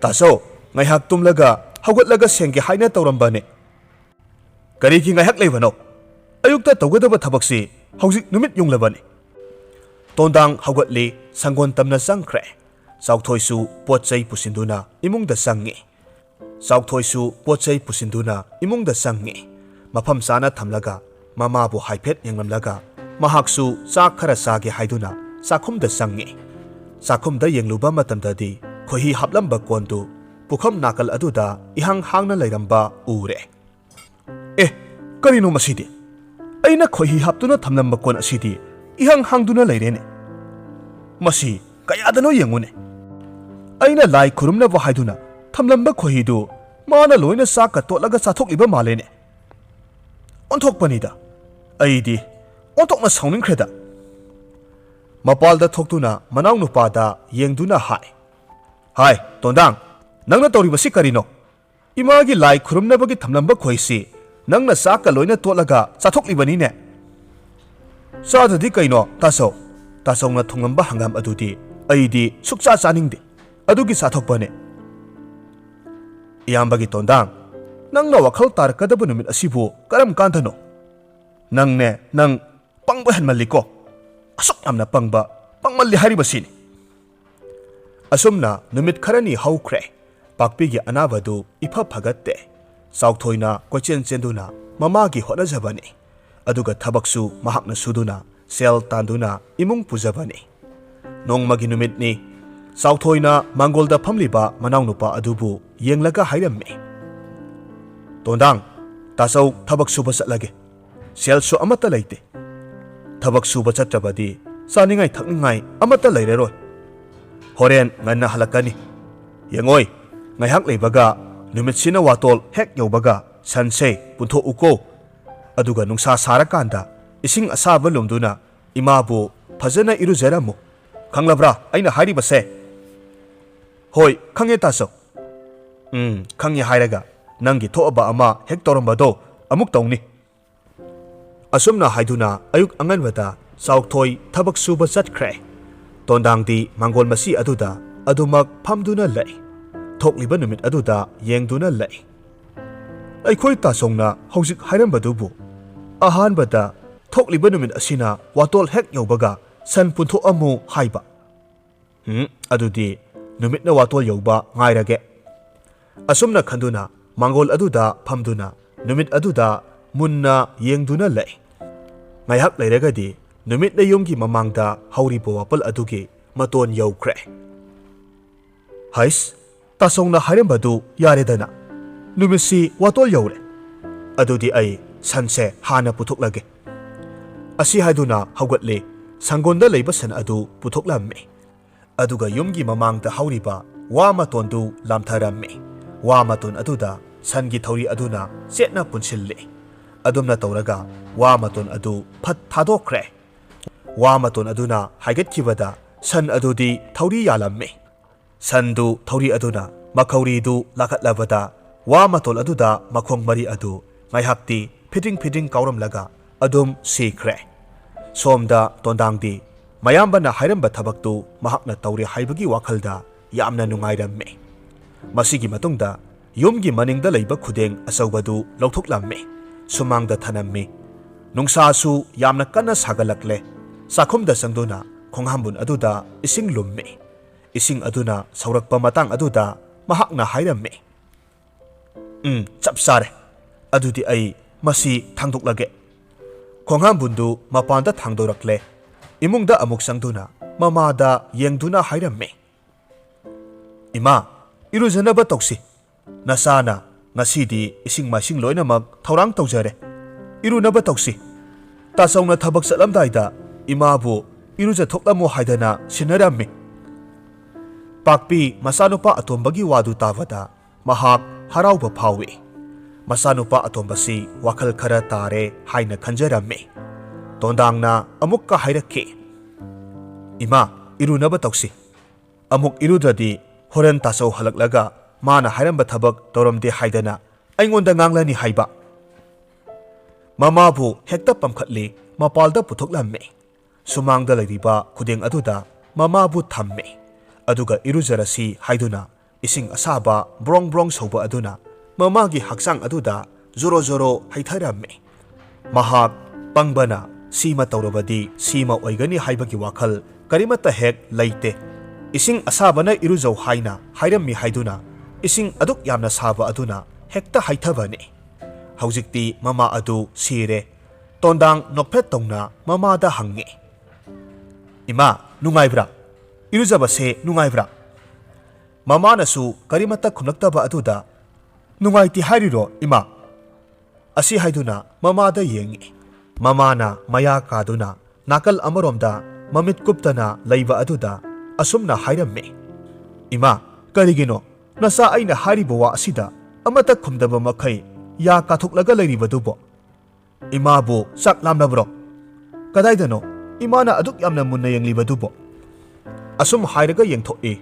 ꯇꯥꯆꯧ, ꯉꯥꯏꯍꯥꯛ ꯇꯨꯝꯂꯒ ꯍꯧꯒꯠꯂꯒ ꯁꯦꯡꯒꯦ ꯍꯥꯏꯅ ꯇꯧꯔꯝꯕꯅꯦ꯫ ꯀꯔꯤꯒꯤ ꯉꯥꯏꯍꯥꯛ ꯂꯩꯕꯅꯣ? ꯑꯌꯨꯛꯇ ꯇꯧꯒꯗꯕ ꯊꯕꯛꯁꯤ ꯍꯧꯖꯤꯛ ꯅꯨꯃꯤꯠ ꯌꯨꯡꯂꯕꯅꯤ꯫ ꯇꯣꯟꯗꯥꯡ ꯍꯧꯒꯠꯂꯤ, ꯁꯪꯒꯣꯟ ꯇꯝꯅ ꯆꯪꯈ꯭ꯔꯦ꯫ ꯆꯥꯎꯊꯣꯏꯁꯨ ꯄꯣꯠ ꯆꯩ ꯄꯨꯁꯤꯟꯗꯨꯅ ꯏꯃꯨꯡꯗ ꯆꯪꯉꯤ꯫ ꯆꯥꯎꯊꯣꯏꯁꯨ ꯄꯣꯠ ꯆꯩ ꯄꯨꯁꯤꯟꯗꯨꯅ ꯏꯃꯨꯡꯗ ꯆꯪꯉꯤ꯫ ꯃꯐꯝ ꯆꯥꯅ ꯊꯝꯂꯒ ꯃꯃꯥꯕꯨ ꯍꯥꯏꯐꯦꯠ ꯌꯦꯡꯂꯝꯂꯒ ꯃꯍꯥꯛꯁꯨ ꯆꯥꯛ ꯈꯔ ꯆꯥꯒꯦ ꯍꯥꯏꯗꯨꯅ ꯆꯥꯛꯈꯨꯝꯗ ꯆꯪꯉꯤ꯫ ꯆꯥꯛꯈꯨꯝꯗ ꯌꯦꯡꯂꯨꯕ ꯃꯇꯝꯗꯗꯤ ꯈꯣꯏꯍꯤ ꯍꯥꯞꯂꯝꯕ ꯀꯣꯟꯗꯨ ꯄꯨꯈꯝ ꯅꯥꯀꯜ ꯑꯗꯨꯗ ꯏꯍꯥꯡ ꯍꯥꯡꯅ ꯂꯩꯔꯝꯕ ꯎꯔꯦ꯫ ꯑꯦ, ꯀꯔꯤꯅꯣ ꯃꯁꯤꯗꯤ? ꯑꯩꯅ ꯈꯣꯏꯍꯤ ꯍꯥꯞꯇꯨꯅ ꯊꯝꯂꯝꯕ ꯀꯣꯟ ꯑꯁꯤꯗꯤ ꯏꯍꯥꯡ ꯍꯥꯡꯗꯨꯅ ꯂꯩꯔꯦꯅꯦ꯫ ꯃꯁꯤ ꯀꯌꯥꯗꯅꯣ ꯌꯦꯡꯉꯨꯅꯦ꯫ ꯑꯩꯅ ꯂꯥꯏ ꯈꯨꯔꯨꯝꯅꯕ ꯍꯥꯏꯗꯨꯅ ꯊꯝꯂꯝꯕ ꯈꯣꯏꯍꯤꯗꯨ ꯃꯥꯅ ꯂꯣꯏꯅ ꯆꯥꯛꯀ ꯇꯣꯠꯂꯒ ꯆꯥꯊꯣꯛꯂꯤꯕ ꯃꯥꯜꯂꯦꯅꯦ꯫ ꯑꯣꯟꯊꯣꯛꯄꯅꯤꯗ꯫ ꯑꯩꯗꯤ ꯑꯣꯟꯊꯣꯛꯅ ꯁꯥꯎꯅꯤꯡꯈ꯭ꯔꯦꯗ꯫ ꯃꯄꯥꯜꯗ ꯊꯣꯛꯇꯨꯅ ꯃꯅꯥꯎꯅꯨꯄꯥꯗ ꯌꯦꯡꯗꯨꯅ ꯍꯥꯏ, "ꯍꯥꯏ, ꯇꯣꯟꯗꯥꯡ, ꯅꯪꯅ ꯇꯧꯔꯤꯕꯁꯤ ꯀꯔꯤꯅꯣ? ꯏꯃꯥꯒꯤ ꯂꯥꯏ ꯈꯨꯔꯨꯝꯅꯕꯒꯤ ꯊꯝꯂꯝꯕ ꯈꯣꯏꯁꯤ ꯅꯪꯅ ꯆꯥꯛꯀ ꯂꯣꯏꯅ ꯇꯣꯠꯂꯒ ꯆꯥꯊꯣꯛꯂꯤꯕꯅꯤꯅꯦ?" "ꯆꯥꯗ꯭ꯔꯗꯤ ꯀꯩꯅꯣ, ꯇꯥꯆꯧ? ꯇꯥꯆꯧꯅ ꯊꯣꯡꯂꯝꯕ ꯍꯪꯒꯥꯝ ꯑꯗꯨꯗꯤ ꯑꯩꯗꯤ ꯁꯨꯛꯆꯥ ꯆꯥꯅꯤꯡꯗꯦ꯫ ꯑꯗꯨꯒꯤ ꯆꯥꯊꯣꯛꯄꯅꯦ꯫" "ꯏꯌꯥꯝꯕꯒꯤ ꯇꯣꯟꯗꯥꯡ, ꯅꯪꯅ ꯋꯥꯈꯜ ꯇꯥꯔꯛꯀꯗꯕ ꯅꯨꯃꯤꯠ ꯑꯁꯤꯕꯨ ꯀꯔꯝ ꯀꯥꯟꯗꯅꯣ? ꯅꯪꯅꯦ, ꯅꯪ ꯄꯪꯕ ꯍꯦꯟꯃꯜꯂꯤꯀꯣ꯫ ꯑꯁꯨꯛ ꯌꯥꯝꯅ ꯄꯪꯕ, ꯄꯪꯃꯜꯂꯤ ꯍꯥꯏꯔꯤꯕꯁꯤꯅꯤ꯫" ꯑꯁꯨꯝꯅ ꯅꯨꯃꯤꯠ ꯈꯔꯅꯤ ꯍꯧꯈ꯭ꯔꯦ꯫ ꯄꯥꯛꯄꯤꯒꯤ ꯑꯅꯥꯕꯗꯨ ꯏꯐ ꯐꯒꯠꯇꯦ꯫ ꯆꯥꯎꯊꯣꯏꯅ ꯀꯣꯏꯆꯦꯟ ꯆꯦꯟꯗꯨꯅ ꯃꯃꯥꯒꯤ ꯍꯣꯠꯅꯖꯕꯅꯤ꯫ ꯑꯗꯨꯒ ꯊꯕꯛꯁꯨ ꯃꯍꯥꯛꯅ ꯁꯨꯗꯨꯅ ꯁꯦꯜ ꯇꯥꯟꯗꯨꯅ ꯏꯃꯨꯡ ꯄꯨꯖꯕꯅꯤ꯫ ꯅꯣꯡꯃꯒꯤ ꯅꯨꯃꯤꯠꯅꯤ꯫ ꯆꯥꯎꯊꯣꯏꯅ ꯃꯥꯡꯒꯣꯜꯗ ꯐꯝꯂꯤꯕ ꯃꯅꯥꯎꯅꯨꯄꯥ ꯑꯗꯨꯕꯨ ꯌꯦꯡꯂꯒ ꯍꯥꯏꯔꯝꯃꯤ, "ꯇꯣꯟꯗꯥꯡ, ꯇꯥꯆꯧ ꯊꯕꯛ ꯁꯨꯕ ꯆꯠꯂꯒꯦ꯫ ꯁꯦꯜꯁꯨ ꯑꯃꯠꯇ ꯂꯩꯇꯦ꯫ ꯊꯕꯛ ꯁꯨꯕ ꯆꯠꯇ꯭ꯔꯕꯗꯤ ꯆꯥꯅꯤꯡꯉꯥꯏ ꯊꯛꯅꯤꯡꯉꯥꯏ ꯑꯃꯠꯇ ꯂꯩꯔꯔꯣꯏ꯫ ꯍꯣꯔꯦꯟ ꯉꯟꯅ ꯍꯜꯂꯛꯀꯅꯤ꯫ ꯌꯦꯡꯉꯣꯏ, ꯉꯥꯏꯍꯥꯛ ꯂꯩꯕꯒ ꯅꯨꯃꯤꯠꯁꯤꯅ ꯋꯥꯇꯣꯜ ꯍꯦꯛ ꯌꯧꯕꯒ ꯁꯟꯁꯦ ꯄꯨꯟꯊꯣꯛꯎꯀꯣ꯫ ꯑꯗꯨꯒ ꯅꯨꯡꯁꯥ ꯁꯥꯔꯀꯥꯟꯗ ꯏꯁꯤꯡ ꯑꯁꯥꯕ ꯂꯨꯝꯗꯨꯅ ꯏꯃꯥꯕꯨ ꯐꯖꯅ ꯏꯔꯨꯖꯔꯝꯃꯨ꯫ ꯈꯪꯂꯕ꯭ꯔꯥ ꯑꯩꯅ ꯍꯥꯏꯔꯤꯕꯁꯦ? ꯍꯣꯏ, ꯈꯪꯉꯦ ꯇꯥꯆꯧ꯫ ꯎꯝ, ꯈꯪꯉꯦ ꯍꯥꯏꯔꯒ ꯅꯪꯒꯤ ꯊꯣꯛꯑꯕ ꯑꯃ ꯍꯦꯛ ꯇꯧꯔꯝꯕꯗꯣ ꯑꯃꯨꯛ ꯇꯧꯅꯤ꯫ ꯑꯁꯨꯝꯅ ꯍꯥꯏꯗꯨꯅ ꯑꯌꯨꯛ ꯑꯉꯟꯕꯗ ꯆꯥꯎꯊꯣꯏ ꯊꯕꯛ ꯁꯨꯕ ꯆꯠꯈ꯭ꯔꯦ꯫ ꯇꯣꯟꯗꯥꯡꯗꯤ ꯃꯥꯡꯒꯣꯜ ꯃꯁꯤ ꯑꯗꯨꯗ ꯑꯗꯨꯃꯛ ꯐꯝꯗꯨꯅ ꯂꯩ꯫ ꯊꯣꯛꯂꯤꯕ ꯅꯨꯃꯤꯠ ꯑꯗꯨꯗ ꯌꯦꯡꯗꯨꯅ ꯂꯩ꯫ ꯑꯩꯈꯣꯏ ꯇꯥꯆꯧꯅ ꯍꯧꯖꯤꯛ ꯍꯥꯏꯔꯝꯕꯗꯨꯕꯨ ꯑꯍꯥꯟꯕꯗ ꯊꯣꯛꯂꯤꯕ ꯅꯨꯃꯤꯠ ꯑꯁꯤꯅ ꯋꯥꯇꯣꯜ ꯍꯦꯛ ꯌꯧꯕꯒ ꯁꯟ ꯄꯨꯊꯣꯛꯑꯝꯃꯨ ꯍꯥꯏꯕ꯫ ꯎꯝ, ꯑꯗꯨꯗꯤ ꯅꯨꯃꯤꯠꯅ ꯋꯥꯇꯣꯜ ꯌꯧꯕ ꯉꯥꯏꯔꯒꯦ꯫ ꯑꯁꯨꯝꯅ ꯈꯟꯗꯨꯅ ꯃꯥꯡꯒꯣꯜ ꯑꯗꯨꯗ ꯐꯝꯗꯨꯅ ꯅꯨꯃꯤꯠ ꯑꯗꯨꯗ ꯃꯨꯟꯅ ꯌꯦꯡꯗꯨꯅ ꯂꯩ꯫ ꯉꯥꯏꯍꯥꯛ ꯂꯩꯔꯒꯗꯤ ꯅꯨꯃꯤꯠꯅ ꯌꯨꯝꯒꯤ ꯃꯃꯥꯡꯗ ꯍꯧꯔꯤꯕ ꯋꯥꯄꯜ ꯑꯗꯨꯒꯤ ꯃꯇꯣꯟ ꯌꯧꯈ꯭ꯔꯦ꯫ ꯍꯩꯁ, ꯇꯥꯆꯧꯅ ꯍꯥꯏꯔꯝꯕꯗꯨ ꯌꯥꯔꯦꯗꯅ꯫ ꯅꯨꯃꯤꯠꯁꯤ ꯋꯥꯇꯣꯜ ꯌꯧꯔꯦ꯫ ꯑꯗꯨꯗꯤ ꯑꯩ ꯁꯟꯁꯦ ꯍꯥꯟꯅ ꯄꯨꯊꯣꯛꯂꯒꯦ꯫ ꯑꯁꯤ ꯍꯥꯏꯗꯨꯅ ꯍꯧꯒꯠꯂꯤ꯫ ꯁꯪꯒꯣꯟꯗ ꯂꯩꯕ ꯁꯟ ꯑꯗꯨ ꯄꯨꯊꯣꯛꯂꯝꯃꯤ꯫ ꯑꯗꯨꯒ ꯌꯨꯝꯒꯤ ꯃꯃꯥꯡꯗ ꯍꯧꯔꯤꯕ ꯋꯥ ꯃꯇꯣꯟꯗꯨ ꯂꯥꯝꯊꯔꯝꯃꯤ꯫ ꯋꯥ ꯃꯇꯣꯟ ꯑꯗꯨꯗ ꯁꯟꯒꯤ ꯊꯧꯔꯤ ꯑꯗꯨꯅ ꯆꯦꯠꯅ ꯄꯨꯟꯁꯤꯜꯂꯤ꯫ ꯑꯗꯨꯝꯅ ꯇꯧꯔꯒ ꯋꯥ ꯃꯇꯣꯟ ꯑꯗꯨ ꯐꯠ ꯊꯥꯗꯣꯛꯈ꯭ꯔꯦ꯫ ꯋꯥ ꯃꯇꯣꯟ ꯑꯗꯨꯅ ꯍꯥꯏꯒꯠꯈꯤꯕꯗ ꯁꯟ ꯑꯗꯨꯗꯤ ꯊꯧꯔꯤ ꯌꯥꯜꯂꯝꯃꯤ꯫ ꯁꯟꯗꯨ ꯊꯧꯔꯤ ꯑꯗꯨꯅ ꯃꯈꯧꯔꯤꯗꯨ ꯂꯥꯈꯠꯂꯕꯗ ꯋꯥ ꯃꯇꯣꯟ ꯑꯗꯨꯗ ꯃꯈꯣꯡ ꯃꯔꯤ ꯑꯗꯨ ꯉꯥꯏꯍꯥꯛꯇꯤ ꯐꯤꯗ꯭ꯔꯤꯡ ꯐꯤꯗ꯭ꯔꯤꯡ ꯀꯥꯎꯔꯝꯂꯒ ꯑꯗꯨꯝ ꯁꯤꯈ꯭ꯔꯦ꯫ ꯁꯣꯝꯗ ꯇꯣꯟꯗꯥꯡꯗꯤ ꯃꯌꯥꯝꯕꯅ ꯍꯥꯏꯔꯝꯕ ꯊꯕꯛꯇꯨ ꯃꯍꯥꯛꯅ ꯇꯧꯔꯦ ꯍꯥꯏꯕꯒꯤ ꯋꯥꯈꯜꯗ ꯌꯥꯝꯅ ꯅꯨꯡꯉꯥꯏꯔꯝꯃꯤ꯫ ꯃꯁꯤꯒꯤ ꯃꯇꯨꯡꯗ ꯌꯨꯝꯒꯤ ꯃꯅꯤꯡꯗ ꯂꯩꯕ ꯈꯨꯗꯦꯡ ꯑꯆꯧꯕꯗꯨ ꯂꯧꯊꯣꯛꯂꯝꯃꯤ꯫ ꯁꯨꯃꯥꯡꯗ ꯊꯅꯝꯃꯤ꯫ ꯅꯨꯡꯁꯥꯁꯨ ꯌꯥꯝꯅ ꯀꯟꯅ ꯁꯥꯒꯠꯂꯛꯂꯦ꯫ ꯆꯥꯛꯈꯨꯝꯗ ꯆꯪꯗꯨꯅ ꯈꯣꯡꯍꯥꯝꯕꯨꯟ ꯑꯗꯨꯗ ꯏꯁꯤꯡ ꯂꯨꯝꯃꯤ꯫ ꯏꯁꯤꯡ ꯑꯗꯨꯅ ꯁꯧꯔꯛꯄ ꯃꯇꯥꯡ ꯑꯗꯨꯗ ꯃꯍꯥꯛꯅ ꯍꯥꯏꯔꯝꯃꯤ, "ꯎꯝ, ꯆꯞ ꯆꯥꯔꯦ꯫ ꯑꯗꯨꯗꯤ ꯑꯩ ꯃꯁꯤ ꯊꯥꯡꯗꯣꯛꯂꯒꯦ꯫" ꯈꯣꯡꯍꯥꯝꯕꯨꯟꯗꯨ ꯃꯄꯥꯟꯗ ꯊꯥꯡꯗꯣꯔꯛꯂꯦ꯫ ꯏꯃꯨꯡꯗ ꯑꯃꯨꯛ ꯆꯪꯗꯨꯅ ꯃꯃꯥꯗ ꯌꯦꯡꯗꯨꯅ ꯍꯥꯏꯔꯝꯃꯤ, "ꯏꯃꯥ, ꯏꯔꯨꯖꯅꯕ ꯇꯧꯁꯤ꯫ ꯅꯆꯥꯅ ꯉꯁꯤꯗꯤ ꯏꯁꯤꯡ ꯃꯥꯏꯁꯤꯡ ꯂꯣꯏꯅꯃꯛ ꯊꯧꯔꯥꯡ ꯇꯧꯖꯔꯦ꯫ ꯏꯔꯨꯅꯕ ꯇꯧꯁꯤ꯫" ꯇꯥꯆꯧꯅ ꯊꯕꯛ ꯆꯠꯂꯝꯗꯥꯏꯗ ꯏꯃꯥꯕꯨ ꯏꯔꯨꯖꯊꯣꯛꯂꯝꯃꯣ ꯍꯥꯏꯗꯅ ꯁꯤꯟꯅꯔꯝꯃꯤ꯫ ꯄꯥꯛꯄꯤ ꯃꯆꯥꯅꯨꯄꯥ ꯑꯇꯣꯝꯕꯒꯤ ꯋꯥꯗꯨ ꯇꯥꯕꯗ ꯃꯍꯥꯛ ꯍꯔꯥꯎꯕ ꯐꯥꯎꯏ꯫ ꯃꯆꯥꯅꯨꯄꯥ ꯑꯇꯣꯝꯕꯁꯤ ꯋꯥꯈꯜ ꯈꯔ ꯇꯥꯔꯦ ꯍꯥꯏꯅ ꯈꯟꯖꯔꯝꯃꯤ꯫ ꯇꯣꯟꯗꯥꯡꯅ ꯑꯃꯨꯛꯀ ꯍꯥꯏꯔꯛꯈꯤ, "ꯏꯃꯥ, ꯏꯔꯨꯅꯕ ꯇꯧꯁꯤ꯫ ꯑꯃꯨꯛ ꯏꯔꯨꯗ꯭ꯔꯗꯤ ꯍꯣꯔꯦꯟ ꯇꯥꯆꯧ ꯍꯜꯂꯛꯂꯒ ꯃꯥꯅ ꯍꯥꯏꯔꯝꯕ ꯊꯕꯛ ꯇꯧꯔꯝꯗꯦ ꯍꯥꯏꯗꯅ ꯑꯩꯉꯣꯟꯗ ꯉꯥꯡꯂꯅꯤ" ꯍꯥꯏꯕ꯫ ꯃꯃꯥꯕꯨ ꯍꯦꯛꯇ ꯄꯝꯈꯠꯂꯤ, ꯃꯄꯥꯜꯗ ꯄꯨꯊꯣꯛꯂꯝꯃꯤ꯫ ꯁꯨꯃꯥꯡꯗ ꯂꯩꯔꯤꯕ ꯈꯨꯗꯦꯡ ꯑꯗꯨꯗ ꯃꯃꯥꯕꯨ ꯊꯝꯃꯤ꯫ ꯑꯗꯨꯒ ꯏꯔꯨꯖꯔꯁꯤ ꯍꯥꯏꯗꯨꯅ ꯏꯁꯤꯡ ꯑꯁꯥꯕ ꯕ꯭ꯔꯣꯡ ꯕ꯭ꯔꯣꯡ ꯁꯧꯕ ꯑꯗꯨꯅ ꯃꯃꯥꯒꯤ ꯍꯛꯆꯥꯡ ꯑꯗꯨꯗ ꯖꯣꯔꯣ ꯖꯣꯔꯣ ꯍꯩꯊꯔꯝꯃꯤ꯫ ꯃꯍꯥꯛ ꯄꯪꯕꯅ ꯁꯤꯃ ꯇꯧꯔꯕꯗꯤ ꯁꯤꯃ ꯑꯣꯏꯒꯅꯤ ꯍꯥꯏꯕꯒꯤ ꯋꯥꯈꯜ ꯀꯔꯤꯃꯠꯇ ꯍꯦꯛ ꯂꯩꯇꯦ꯫ ꯏꯁꯤꯡ ꯑꯁꯥꯕꯅ ꯏꯔꯨꯖꯧ ꯍꯥꯏꯅ ꯍꯥꯏꯔꯝꯃꯤ ꯍꯥꯏꯗꯨꯅ ꯏꯁꯤꯡ ꯑꯗꯨꯛ ꯌꯥꯝꯅ ꯁꯥꯕ ꯑꯗꯨꯅ ꯍꯦꯛꯇ ꯍꯩꯊꯕꯅꯤ꯫ ꯍꯧꯖꯤꯛꯇꯤ ꯃꯃꯥ ꯑꯗꯨ ꯁꯤꯔꯦ꯫ ꯇꯣꯟꯗꯥꯡ ꯅꯣꯛꯐꯦꯠ ꯇꯧꯅ ꯃꯃꯥꯗ ꯍꯪꯉꯤ, "ꯏꯃꯥ, ꯅꯨꯡꯉꯥꯏꯕ꯭ꯔꯥ? ꯏꯔꯨꯖꯕꯁꯦ ꯅꯨꯡꯉꯥꯏꯕ꯭ꯔꯥ?" ꯃꯃꯥꯅꯁꯨ ꯀꯔꯤꯃꯠꯇ ꯈꯨꯝꯂꯛꯇꯕ ꯑꯗꯨꯗ, "ꯅꯨꯡꯉꯥꯏꯇꯦ ꯍꯥꯏꯔꯤꯔꯣ, ꯏꯃꯥ?" ꯑꯁꯤ ꯍꯥꯏꯗꯨꯅ ꯃꯃꯥꯗ ꯌꯦꯡꯉꯤ꯫ ꯃꯃꯥꯅ ꯃꯌꯥ ꯀꯥꯗꯨꯅ ꯅꯥꯀꯜ ꯑꯃꯔꯣꯝꯗ ꯃꯃꯤꯠ ꯀꯨꯞꯇꯅ ꯂꯩꯕ ꯑꯗꯨꯗ ꯑꯁꯨꯝꯅ ꯍꯥꯏꯔꯝꯃꯤ, "ꯏꯃꯥ, ꯀꯔꯤꯒꯤꯅꯣ ꯅꯆꯥ ꯑꯩꯅ ꯍꯥꯏꯔꯤꯕ ꯋꯥ ꯑꯁꯤꯗ ꯑꯃꯠꯇ ꯈꯨꯝꯗꯕ ꯃꯈꯩ ꯌꯥ ꯀꯥꯊꯣꯛꯂꯒ ꯂꯩꯔꯤꯕꯗꯨꯕꯣ?" "ꯏꯃꯥꯕꯨ ꯆꯥꯛ ꯂꯥꯝꯂꯕ꯭ꯔꯣ? ꯀꯗꯥꯏꯗꯅꯣ ꯏꯃꯥꯅ ꯑꯗꯨꯛ ꯌꯥꯝꯅ ꯃꯨꯟꯅ ꯌꯦꯡꯂꯤꯕꯗꯨꯕꯣ?" ꯑꯁꯨꯝ ꯍꯥꯏꯔꯒ ꯌꯦꯡꯊꯣꯛꯏ꯫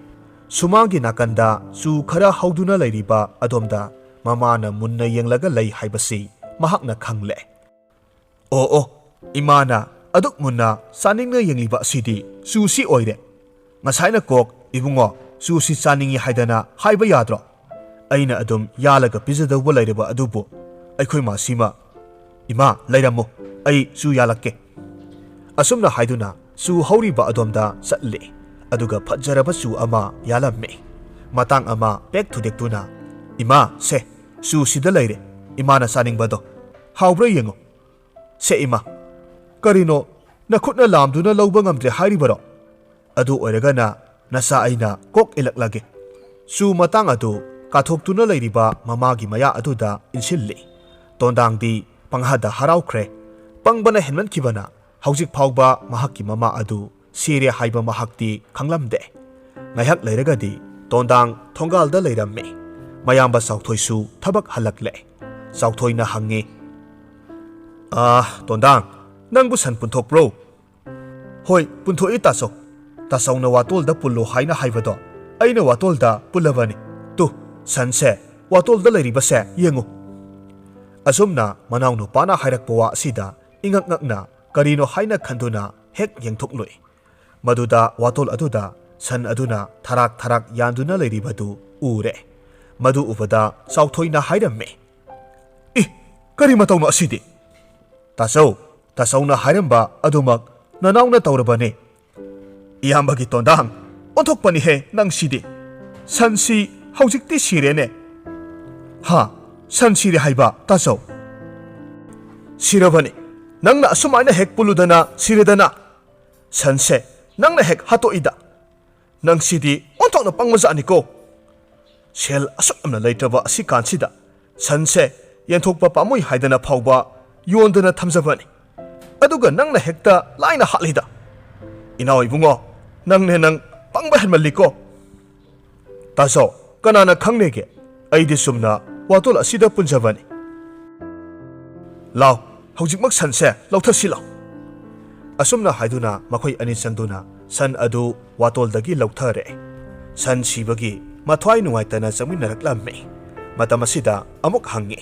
ꯁꯨꯃꯥꯡꯒꯤ ꯅꯥꯀꯟꯗ ꯆꯨ ꯈꯔ ꯍꯧꯗꯨꯅ ꯂꯩꯔꯤꯕ ꯑꯗꯣꯝꯗ ꯃꯃꯥꯅ ꯃꯨꯟꯅ ꯌꯦꯡꯂꯒ ꯂꯩ ꯍꯥꯏꯕꯁꯤ ꯃꯍꯥꯛꯅ ꯈꯪꯂꯦ꯫ "ꯑꯣ ꯑꯣ, ꯏꯃꯥꯅ ꯑꯗꯨꯛ ꯃꯨꯟꯅ ꯆꯥꯅꯤꯡꯅ ꯌꯦꯡꯂꯤꯕ ꯑꯁꯤꯗꯤ ꯆꯨꯁꯤ ꯑꯣꯏꯔꯦ꯫ ꯉꯁꯥꯏꯅ ꯀꯣꯛ, 'ꯏꯕꯨꯡꯉꯣ, ꯆꯨꯁꯤ ꯆꯥꯅꯤꯡꯏ' ꯍꯥꯏꯗꯅ ꯍꯥꯏꯕ ꯌꯥꯗ꯭ꯔꯣ? ꯑꯩꯅ ꯑꯗꯨꯝ ꯌꯥꯜꯂꯒ ꯄꯤꯖꯗꯧꯕ ꯂꯩꯔꯕ ꯑꯗꯨꯕꯨ ꯑꯩꯈꯣꯏ ꯃꯥꯁꯤꯃ꯫ ꯏꯃꯥ, ꯂꯩꯔꯝꯃꯨ, ꯑꯩ ꯆꯨ ꯌꯥꯜꯂꯛꯀꯦ"꯫ ꯑꯁꯨꯝꯅ ꯍꯥꯏꯗꯨꯅ ꯆꯨ ꯍꯧꯔꯤꯕ ꯑꯗꯣꯝꯗ ꯆꯠꯂꯦ꯫ ꯑꯗꯨꯒ ꯐꯖꯔꯕ ꯆꯨ ꯑꯃ ꯌꯥꯜꯂꯝꯃꯦ꯫ ꯃꯇꯥꯡ ꯑꯃ ꯄꯦꯛ ꯊꯨꯗꯦꯛꯇꯨꯅ, "ꯏꯃꯥ, ꯁꯦ, ꯆꯨꯁꯤꯗ ꯂꯩꯔꯦ, ꯏꯃꯥꯅ ꯆꯥꯅꯤꯡꯕꯗꯣ꯫ ꯍꯥꯎꯕ꯭ꯔꯥ ꯌꯦꯡꯉꯨ"꯫ "ꯁꯦ ꯏꯃꯥ, ꯀꯔꯤꯅꯣ, ꯅꯈꯨꯠꯅ ꯂꯥꯝꯗꯨꯅ ꯂꯧꯕ ꯉꯝꯗ꯭ꯔꯦ ꯍꯥꯏꯔꯤꯕꯔꯣ? ꯑꯗꯨ ꯑꯣꯏꯔꯒꯅ ꯅꯆꯥ ꯑꯩꯅ ꯀꯣꯛ ꯏꯜꯂꯛꯂꯒꯦ"꯫ ꯆꯨ ꯃꯇꯥꯡ ꯑꯗꯨ ꯀꯥꯊꯣꯛꯇꯨꯅ ꯂꯩꯔꯤꯕ ꯃꯃꯥꯒꯤ ꯃꯌꯥ ꯑꯗꯨꯗ ꯏꯟꯁꯤꯜꯂꯤ꯫ ꯇꯣꯟꯗꯥꯡꯗꯤ ꯄꯪꯍꯥꯗ ꯍꯔꯥꯎꯈ꯭ꯔꯦ꯫ ꯄꯪꯕꯅ ꯍꯦꯟꯃꯟꯈꯤꯕꯅ ꯍꯧꯖꯤꯛ ꯐꯥꯎꯕ ꯃꯍꯥꯛꯀꯤ ꯃꯃꯥ ꯑꯗꯨ ꯁꯤꯔꯦ ꯍꯥꯏꯕ ꯃꯍꯥꯛꯇꯤ ꯈꯪꯂꯝꯗꯦ꯫ ꯉꯥꯏꯍꯥꯛ ꯂꯩꯔꯒꯗꯤ ꯇꯣꯟꯗꯥꯡ ꯊꯣꯡꯒꯥꯜꯗ ꯂꯩꯔꯝꯃꯤ꯫ ꯃꯌꯥꯝꯕ ꯆꯥꯎꯊꯣꯏꯁꯨ ꯊꯕꯛ ꯍꯜꯂꯛꯂꯦ꯫ ꯆꯥꯎꯊꯣꯏꯅ ꯍꯪꯉꯤ, "ꯑꯥ, ꯇꯣꯟꯗꯥꯡ, ꯅꯪꯕꯨ ꯁꯟ ꯄꯨꯟꯊꯣꯛꯄ꯭ꯔꯣ?" "ꯍꯣꯏ, ꯄꯨꯟꯊꯣꯛꯏ ꯇꯥꯆꯧ꯫ "ꯇꯥꯆꯧꯅ ꯋꯥꯇꯣꯜꯗ ꯄꯨꯜꯂꯨ ꯍꯥꯏꯅ ꯍꯥꯏꯕꯗꯣ ꯑꯩꯅ ꯋꯥꯇꯣꯜꯗ ꯄꯨꯜꯂꯕꯅꯤ꯫ ꯇꯨ, ꯁꯟꯁꯦ ꯋꯥꯇꯣꯜꯗ ꯂꯩꯔꯤꯕꯁꯦ ꯌꯦꯡꯉꯨ꯫" ꯑꯁꯨꯝꯅ ꯃꯅꯥꯎꯅꯨꯄꯥꯅ ꯍꯥꯏꯔꯛꯄ ꯋꯥ ꯑꯁꯤꯗ ꯏꯉꯛ ꯉꯛꯅ ꯀꯔꯤꯅꯣ ꯍꯥꯏꯅ ꯈꯟꯗꯨꯅ ꯍꯦꯛ ꯌꯦꯡꯊꯣꯛꯂꯨꯏ꯫ ꯃꯗꯨꯗ ꯋꯥꯇꯣꯜ ꯑꯗꯨꯗ ꯁꯟ ꯑꯗꯨꯅ ꯊꯔꯥꯛ ꯊꯔꯥꯛ ꯌꯥꯟꯗꯨꯅ ꯂꯩꯔꯤꯕꯗꯨ ꯎꯔꯦ꯫ ꯃꯗꯨ ꯎꯕꯗ ꯆꯥꯎꯊꯣꯏꯅ ꯍꯥꯏꯔꯝꯃꯤ, "ꯏ, ꯀꯔꯤ ꯃꯇꯧꯅꯣ ꯑꯁꯤꯗꯤ?" "ꯇꯥꯆꯧ, ꯇꯥꯆꯧꯅ ꯍꯥꯏꯔꯝꯕ ꯑꯗꯨꯃꯛ ꯅꯅꯥꯎꯅ ꯇꯧꯔꯕꯅꯤ꯫" "ꯏꯌꯥꯝꯕꯒꯤ ꯇꯣꯟꯗꯥꯡ, ꯑꯣꯟꯊꯣꯛꯄꯅꯤꯍꯦ ꯅꯪꯁꯤꯗꯤ꯫ ꯁꯟꯁꯤ ꯍꯧꯖꯤꯛꯇꯤ ꯁꯤꯔꯦꯅꯦ꯫" "ꯍꯥ? ꯁꯟ ꯁꯤꯔꯦ ꯍꯥꯏꯕ, ꯇꯥꯆꯧ?" "ꯁꯤꯔꯕꯅꯤ꯫ ꯅꯪꯅ ꯑꯁꯨꯃꯥꯏꯅ ꯍꯦꯛ ꯄꯨꯜꯂꯨꯗꯅ ꯁꯤꯔꯦꯗꯅ꯫ ꯁꯟꯁꯦ ꯅꯪꯅ ꯍꯦꯛ ꯍꯥꯠꯇꯣꯛꯏꯗ꯫ ꯅꯪꯁꯤꯗꯤ ꯑꯣꯟꯊꯣꯛꯅ ꯄꯪꯕꯖꯥꯠꯅꯤꯀꯣ꯫ ꯁꯦꯜ ꯑꯁꯨꯛ ꯌꯥꯝꯅ ꯂꯩꯇ꯭ꯔꯕ ꯑꯁꯤ ꯀꯥꯟꯁꯤꯗ ꯁꯟꯁꯦ ꯌꯦꯟꯊꯣꯛꯄ ꯄꯥꯝꯃꯨꯏ ꯍꯥꯏꯗꯅ ꯐꯥꯎꯕ ꯌꯣꯟꯗꯅ ꯊꯝꯖꯕꯅꯤ꯫ ꯑꯗꯨꯒ ꯅꯪꯅ ꯍꯦꯛꯇ ꯂꯥꯏꯅ ꯍꯥꯠꯂꯤꯗ꯫ ꯏꯅꯥꯎ ꯏꯕꯨꯡꯉꯣ, ꯅꯪꯅꯦ ꯅꯪ ꯄꯪꯕ ꯍꯦꯟꯃꯜꯂꯤꯀꯣ꯫" "ꯇꯥꯆꯧ, ꯀꯅꯥꯅ ꯈꯪꯅꯦꯒꯦ? ꯑꯩꯗꯤ ꯁꯨꯝꯅ ꯋꯥꯇꯣꯜ ꯑꯁꯤꯗ ꯄꯨꯟꯖꯕꯅꯤ꯫ ꯂꯥꯎ, ꯍꯧꯖꯤꯛꯃꯛ ꯁꯟꯁꯦ ꯂꯧꯊꯁꯤ ꯂꯥꯎ꯫" ꯑꯁꯨꯝꯅ ꯍꯥꯏꯗꯨꯅ ꯃꯈꯣꯏ ꯑꯅꯤ ꯆꯪꯗꯨꯅ ꯁꯟ ꯑꯗꯨ ꯋꯥꯇꯣꯜꯗꯒꯤ ꯂꯧꯊꯔꯦ꯫ ꯁꯟ ꯁꯤꯕꯒꯤ ꯃꯊ꯭ꯋꯥꯏ ꯅꯨꯡꯉꯥꯏꯇꯅ ꯆꯪꯃꯤꯟꯅꯔꯛꯂꯝꯃꯤ꯫ ꯃꯇꯝ ꯑꯁꯤꯗ ꯑꯃꯨꯛ ꯍꯪꯉꯤ,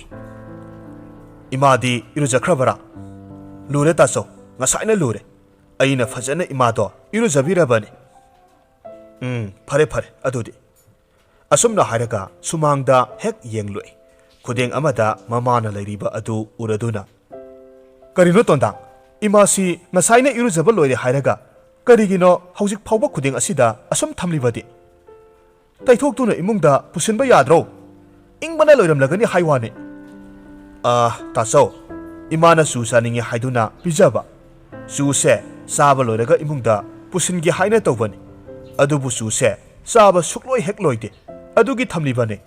"ꯏꯃꯥꯗꯤ ꯏꯔꯨꯖꯈ꯭ꯔꯕꯔꯥ?" "ꯂꯨꯔꯦ ꯇꯥꯆꯧ, ꯉꯁꯥꯏꯅ ꯂꯨꯔꯦ꯫ ꯑꯩꯅ ꯐꯖꯅ ꯏꯃꯥꯗꯣ ꯏꯔꯨꯖꯕꯤꯔꯕꯅꯤ꯫" "ꯎꯝ, ꯐꯔꯦ ꯐꯔꯦ ꯑꯗꯨꯗꯤ꯫" ꯑꯁꯨꯝꯅ ꯍꯥꯏꯔꯒ ꯁꯨꯃꯥꯡꯗ ꯍꯦꯛ ꯌꯦꯡꯂꯨꯏ꯫ ꯈꯨꯗꯦꯡ ꯑꯃꯗ ꯃꯃꯥꯅ ꯂꯩꯔꯤꯕ ꯑꯗꯨ ꯎꯔꯗꯨꯅ, "ꯀꯔꯤꯅꯣ ꯇꯣꯟꯗꯥꯡ, ꯏꯃꯥꯁꯤ ꯉꯁꯥꯏꯅ ꯏꯔꯨꯖꯕ ꯂꯣꯏꯔꯦ ꯍꯥꯏꯔꯒ ꯀꯔꯤꯒꯤꯅꯣ ꯍꯧꯖꯤꯛ ꯐꯥꯎꯕ ꯈꯨꯗꯦꯡ ꯑꯁꯤꯗ ꯑꯁꯨꯝ ꯊꯝꯂꯤꯕꯗꯤ? ꯇꯩꯊꯣꯛꯇꯨꯅ ꯏꯃꯨꯡꯗ ꯄꯨꯁꯤꯟꯕ ꯌꯥꯗ꯭ꯔꯣ? ꯏꯪꯕꯅ ꯂꯣꯏꯔꯝꯂꯒꯅꯤ ꯍꯥꯏ ꯋꯥꯅꯤ꯫" "ꯑꯥ, ꯇꯥꯆꯧ, ꯏꯃꯥꯅ ꯆꯨ ꯆꯥꯅꯤꯡꯉꯤ ꯍꯥꯏꯗꯨꯅ ꯄꯤꯖꯕ꯫ ꯆꯨꯁꯦ ꯆꯥꯕ ꯂꯣꯏꯔꯒ ꯏꯃꯨꯡꯗ ꯄꯨꯁꯤꯟꯒꯦ ꯍꯥꯏꯅ ꯇꯧꯕꯅꯤ꯫ ꯑꯗꯨꯕꯨ ꯆꯨꯁꯦ ꯆꯥꯕ ꯁꯨꯛꯂꯣꯏ ꯍꯦꯛ ꯂꯣꯏꯗꯦ꯫ ꯑꯗꯨꯒꯤ ꯊꯝꯂꯤꯕꯅꯤ꯫"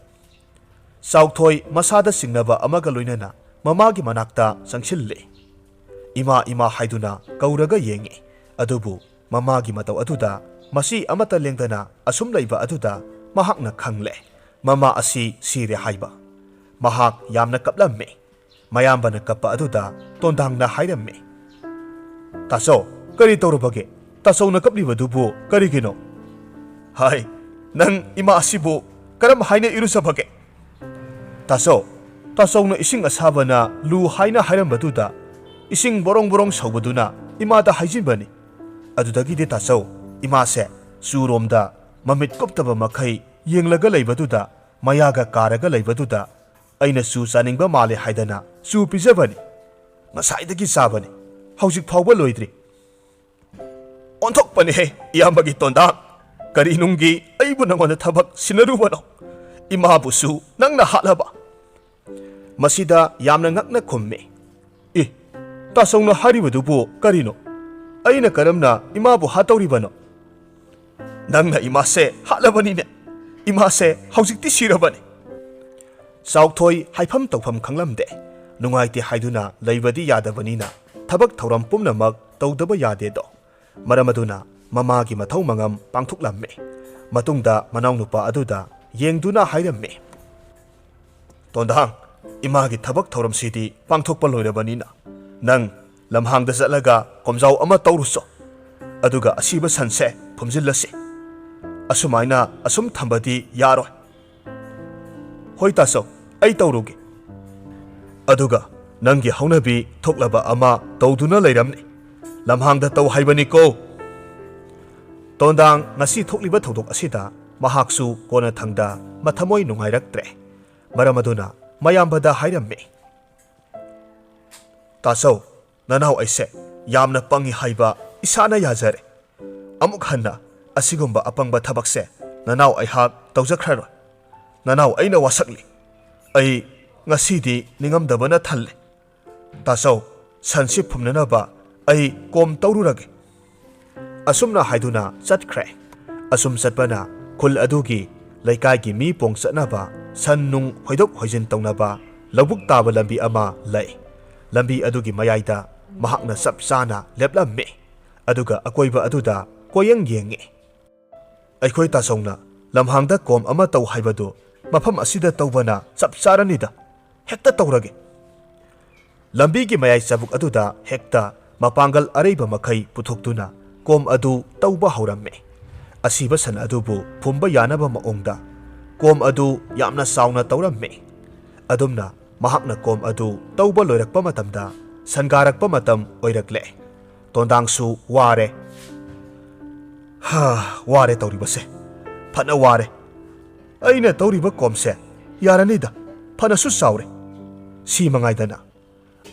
ꯆꯥꯎꯊꯣꯏ ꯃꯁꯥꯗ ꯆꯤꯡꯅꯕ ꯑꯃꯒ ꯂꯣꯏꯅꯅ ꯃꯃꯥꯒꯤ ꯃꯅꯥꯛꯇ ꯆꯪꯁꯤꯜꯂꯦ꯫ "ꯏꯃꯥ, ꯏꯃꯥ" ꯍꯥꯏꯗꯨꯅ ꯀꯧꯔꯒ ꯌꯦꯡꯉꯤ꯫ ꯑꯗꯨꯕꯨ ꯃꯃꯥꯒꯤ ꯃꯇꯧ ꯑꯗꯨꯗ ꯃꯆꯤ ꯑꯃꯠꯇ ꯂꯦꯡꯗꯅ ꯑꯁꯨꯝ ꯂꯩꯕ ꯑꯗꯨꯗ ꯃꯍꯥꯛꯅ ꯈꯪꯂꯦ, ꯃꯃꯥ ꯑꯁꯤ ꯁꯤꯔꯦ ꯍꯥꯏꯕ꯫ ꯃꯍꯥꯛ ꯌꯥꯝꯅ ꯀꯞꯂꯝꯃꯤ꯫ ꯃꯌꯥꯝꯕꯅ ꯀꯞꯄ ꯑꯗꯨꯗ ꯇꯣꯟꯗꯥꯡꯅ ꯍꯥꯏꯔꯝꯃꯤ, "ꯇꯥꯆꯧ, ꯀꯔꯤ ꯇꯧꯔꯕꯒꯦ? ꯇꯥꯆꯧꯅ ꯀꯞꯂꯤꯕꯗꯨꯕꯨ ꯀꯔꯤꯒꯤꯅꯣ? ꯍꯥꯏ, ꯅꯪ ꯏꯃꯥ ꯑꯁꯤꯕꯨ ꯀꯔꯝ ꯍꯥꯏꯅ ꯏꯔꯨꯖꯕꯒꯦ? ꯇꯥꯆꯧ, ꯇꯥꯆꯧꯅ ꯏꯁꯤꯡ ꯑꯁꯥꯕꯅ ꯂꯨ ꯍꯥꯏꯅ ꯍꯥꯏꯔꯝꯕꯗꯨꯗ ꯏꯁꯤꯡ ꯕꯣꯔꯣꯡ ꯕꯣꯔꯣꯡ ꯁꯧꯕꯗꯨꯅ ꯏꯃꯥꯗ ꯍꯥꯏꯖꯤꯟꯕꯅꯤ꯫ ꯑꯗꯨꯗꯒꯤꯗꯤ ꯇꯥꯆꯧ, ꯏꯃꯥꯁꯦ ꯆꯨꯔꯣꯝꯗ ꯃꯃꯤꯠ ꯀꯨꯞꯇꯕ ꯃꯈꯩ ꯌꯦꯡꯂꯒ ꯂꯩꯕꯗꯨꯗ, ꯃꯌꯥꯒ ꯀꯥꯔꯒ ꯂꯩꯕꯗꯨꯗ ꯑꯩꯅ ꯆꯨ ꯆꯥꯅꯤꯡꯕ ꯃꯥꯜꯂꯦ ꯍꯥꯏꯗꯅ ꯆꯨ ꯄꯤꯖꯕꯅꯤ꯫ ꯉꯁꯥꯏꯗꯒꯤ ꯆꯥꯕꯅꯤ, ꯍꯧꯖꯤꯛ ꯐꯥꯎꯕ ꯂꯣꯏꯗ꯭ꯔꯤ꯫ ꯑꯣꯟꯊꯣꯛꯄꯅꯤꯍꯦ ꯏꯌꯥꯝꯕꯒꯤ ꯇꯣꯟꯗꯥ꯫ ꯀꯔꯤ ꯅꯨꯡꯒꯤ ꯑꯩꯕꯨ ꯅꯉꯣꯟꯗ ꯊꯕꯛ ꯁꯤꯟꯅꯔꯨꯕꯅꯣ? ꯏꯃꯥꯕꯨꯁꯨ ꯅꯪꯅ ꯍꯥꯠꯂꯕ? ꯃꯁꯤꯗ ꯌꯥꯝꯅ ꯉꯛꯅ ꯈꯨꯝꯃꯤ꯫ "ꯏ, ꯇꯥꯆꯧꯅ ꯍꯥꯏꯔꯤꯕꯗꯨꯕꯨ ꯀꯔꯤꯅꯣ? ꯑꯩꯅ ꯀꯔꯝꯅ ꯏꯃꯥꯕꯨ ꯍꯥꯠꯇꯧꯔꯤꯕꯅꯣ? ꯅꯪꯅ ꯏꯃꯥꯁꯦ ꯍꯥꯠꯂꯕꯅꯤꯅꯦ꯫ ꯏꯃꯥꯁꯦ ꯍꯧꯖꯤꯛꯇꯤ ꯁꯤꯔꯕꯅꯤ꯫" ꯆꯥꯎꯊꯣꯏ ꯍꯥꯏꯐꯝ ꯇꯧꯐꯝ ꯈꯪꯂꯝꯗꯦ꯫ ꯅꯨꯡꯉꯥꯏꯇꯦ ꯍꯥꯏꯗꯨꯅ ꯂꯩꯕꯗꯤ ꯌꯥꯗꯕꯅꯤꯅ ꯊꯕꯛ ꯊꯧꯔꯝ ꯄꯨꯝꯅꯃꯛ ꯇꯧꯗꯕ ꯌꯥꯗꯦꯗꯣ꯫ ꯃꯔꯝ ꯑꯗꯨꯅ ꯃꯃꯥꯒꯤ ꯃꯊꯧ ꯃꯉꯝ ꯄꯥꯡꯊꯣꯛꯂꯝꯃꯤ꯫ ꯃꯇꯨꯡꯗ ꯃꯅꯥꯎꯅꯨꯄꯥ ꯑꯗꯨꯗ ꯌꯦꯡꯗꯨꯅ ꯍꯥꯏꯔꯝꯃꯤ, "ꯇꯣꯟꯗꯥꯡ, ꯏꯃꯥꯒꯤ ꯊꯕꯛ ꯊꯧꯔꯝꯁꯤꯗꯤ ꯄꯥꯡꯊꯣꯛꯄ ꯂꯣꯏꯔꯕꯅꯤꯅ ꯅꯪ ꯂꯝꯍꯥꯡꯗ ꯆꯠꯂꯒ ꯀꯣꯝꯖꯥꯎ ꯑꯃ ꯇꯧꯔꯨꯆꯣ꯫ ꯑꯗꯨꯒ ꯑꯁꯤꯕ ꯁꯟꯁꯦ ꯐꯨꯝꯖꯤꯜꯂꯁꯤ꯫ ꯑꯁꯨꯃꯥꯏꯅ ꯑꯁꯨꯝ ꯊꯝꯕꯗꯤ ꯌꯥꯔꯣꯏ꯫" "ꯍꯣꯏ ꯇꯥꯆꯧ, ꯑꯩ ꯇꯧꯔꯨꯒꯦ꯫" "ꯑꯗꯨꯒ ꯅꯪꯒꯤ ꯍꯧꯅꯕꯤ ꯊꯣꯛꯂꯕ ꯑꯃ ꯇꯧꯗꯨꯅ ꯂꯩꯔꯝꯅꯤ꯫ ꯂꯝꯍꯥꯡꯗ ꯇꯧ ꯍꯥꯏꯕꯅꯤꯀꯣ꯫" ꯇꯣꯟꯗꯥꯡ ꯉꯁꯤ ꯊꯣꯛꯂꯤꯕ ꯊꯧꯗꯣꯛ ꯑꯁꯤꯗ ꯃꯍꯥꯛꯁꯨ ꯀꯣꯟꯅꯊꯪꯗ ꯃꯊꯃꯣꯏ ꯅꯨꯡꯉꯥꯏꯔꯛꯇ꯭ꯔꯦ꯫ ꯃꯔꯝ ꯑꯗꯨꯅ ꯃꯌꯥꯝꯕꯗ ꯍꯥꯏꯔꯝꯃꯤ, "ꯇꯥꯆꯧ, ꯅꯅꯥꯎ ꯑꯩꯁꯦ ꯌꯥꯝꯅ ꯄꯪꯉꯤ ꯍꯥꯏꯕ ꯏꯁꯥꯅ ꯌꯥꯖꯔꯦ꯫ ꯑꯃꯨꯛ ꯍꯟꯅ ꯑꯁꯤꯒꯨꯝꯕ ꯑꯄꯪꯕ ꯊꯕꯛꯁꯦ ꯅꯅꯥꯎ ꯑꯩꯍꯥꯛ ꯇꯧꯖꯈ꯭ꯔꯔꯣꯏ꯫ ꯅꯅꯥꯎ ꯑꯩꯅ ꯋꯥꯁꯛꯂꯤ꯫ ꯑꯩ ꯉꯁꯤꯗꯤ ꯅꯤꯡꯉꯝꯗꯕꯅ ꯊꯜꯂꯦ꯫ ꯇꯥꯆꯧ, ꯁꯟꯁꯤ ꯐꯨꯝꯅꯅꯕ ꯑꯩ ꯀꯣꯝ ꯇꯧꯔꯨꯔꯒꯦ꯫" ꯑꯁꯨꯝꯅ ꯍꯥꯏꯗꯨꯅ ꯆꯠꯈ꯭ꯔꯦ꯫ ꯑꯁꯨꯝ ꯆꯠꯄꯅ ꯈꯨꯜ ꯑꯗꯨꯒꯤ ꯂꯩꯀꯥꯏꯒꯤ ꯃꯤ ꯄꯣꯡ ꯆꯠꯅꯕ, ꯁꯟ ꯅꯨꯡ ꯍꯣꯏꯗꯣꯛ ꯍꯣꯏꯖꯤꯟ ꯇꯧꯅꯕ ꯂꯧꯕꯨꯛ ꯇꯥꯕ ꯂꯝꯕꯤ ꯑꯃ ꯂꯩ꯫ ꯂꯝꯕꯤ ꯑꯗꯨꯒꯤ ꯃꯌꯥꯏꯗ ꯃꯍꯥꯛꯅ ꯆꯞ ꯆꯥꯅ ꯂꯦꯞꯂꯝꯃꯤ꯫ ꯑꯗꯨꯒ ꯑꯀꯣꯏꯕ ꯑꯗꯨꯗ ꯀꯣꯏꯌꯦꯡ ꯌꯦꯡꯉꯤ꯫ "ꯑꯩꯈꯣꯏ ꯇꯥꯆꯧꯅ ꯂꯝꯍꯥꯡꯗ ꯀꯣꯝ ꯑꯃ ꯇꯧ ꯍꯥꯏꯕꯗꯨ ꯃꯐꯝ ꯑꯁꯤꯗ ꯇꯧꯕꯅ ꯆꯞ ꯆꯥꯔꯅꯤꯗ꯫ ꯍꯦꯛꯇ ꯇꯧꯔꯒꯦ꯫" ꯂꯝꯕꯤꯒꯤ ꯃꯌꯥꯏ ꯆꯕꯨꯛ ꯑꯗꯨꯗ ꯍꯦꯛꯇ ꯃꯄꯥꯡꯒꯜ ꯑꯔꯩꯕ ꯃꯈꯩ ꯄꯨꯊꯣꯛꯇꯨꯅ ꯀꯣꯝ ꯑꯗꯨ ꯇꯧꯕ ꯍꯧꯔꯝꯃꯤ꯫ ꯑꯁꯤꯕ ꯁꯟ ꯑꯗꯨꯕꯨ ꯐꯨꯝꯕ ꯌꯥꯅꯕ ꯃꯑꯣꯡꯗ ꯀꯣꯝ ꯑꯗꯨ ꯌꯥꯝꯅ ꯆꯥꯎꯅ ꯇꯧꯔꯝꯃꯤ꯫ ꯑꯗꯨꯝꯅ ꯃꯍꯥꯛꯅ ꯀꯣꯝ ꯑꯗꯨ ꯇꯧꯕ ꯂꯣꯏꯔꯛꯄ ꯃꯇꯝꯗ ꯁꯟꯒꯥꯔꯛꯄ ꯃꯇꯝ ꯑꯣꯏꯔꯛꯂꯦ꯫ ꯇꯣꯟꯗꯥꯡꯁꯨ ꯋꯥꯔꯦ꯫ "ꯍꯥ, ꯋꯥꯔꯦ ꯇꯧꯔꯤꯕꯁꯦ꯫ ꯐꯅ ꯋꯥꯔꯦ꯫ ꯑꯩꯅ ꯇꯧꯔꯤꯕ ꯀꯣꯝꯁꯦ ꯌꯥꯔꯅꯤꯗ, ꯐꯅꯁꯨ ꯆꯥꯎꯔꯦ꯫ ꯁꯤ ꯃꯉꯥꯏꯗꯅ꯫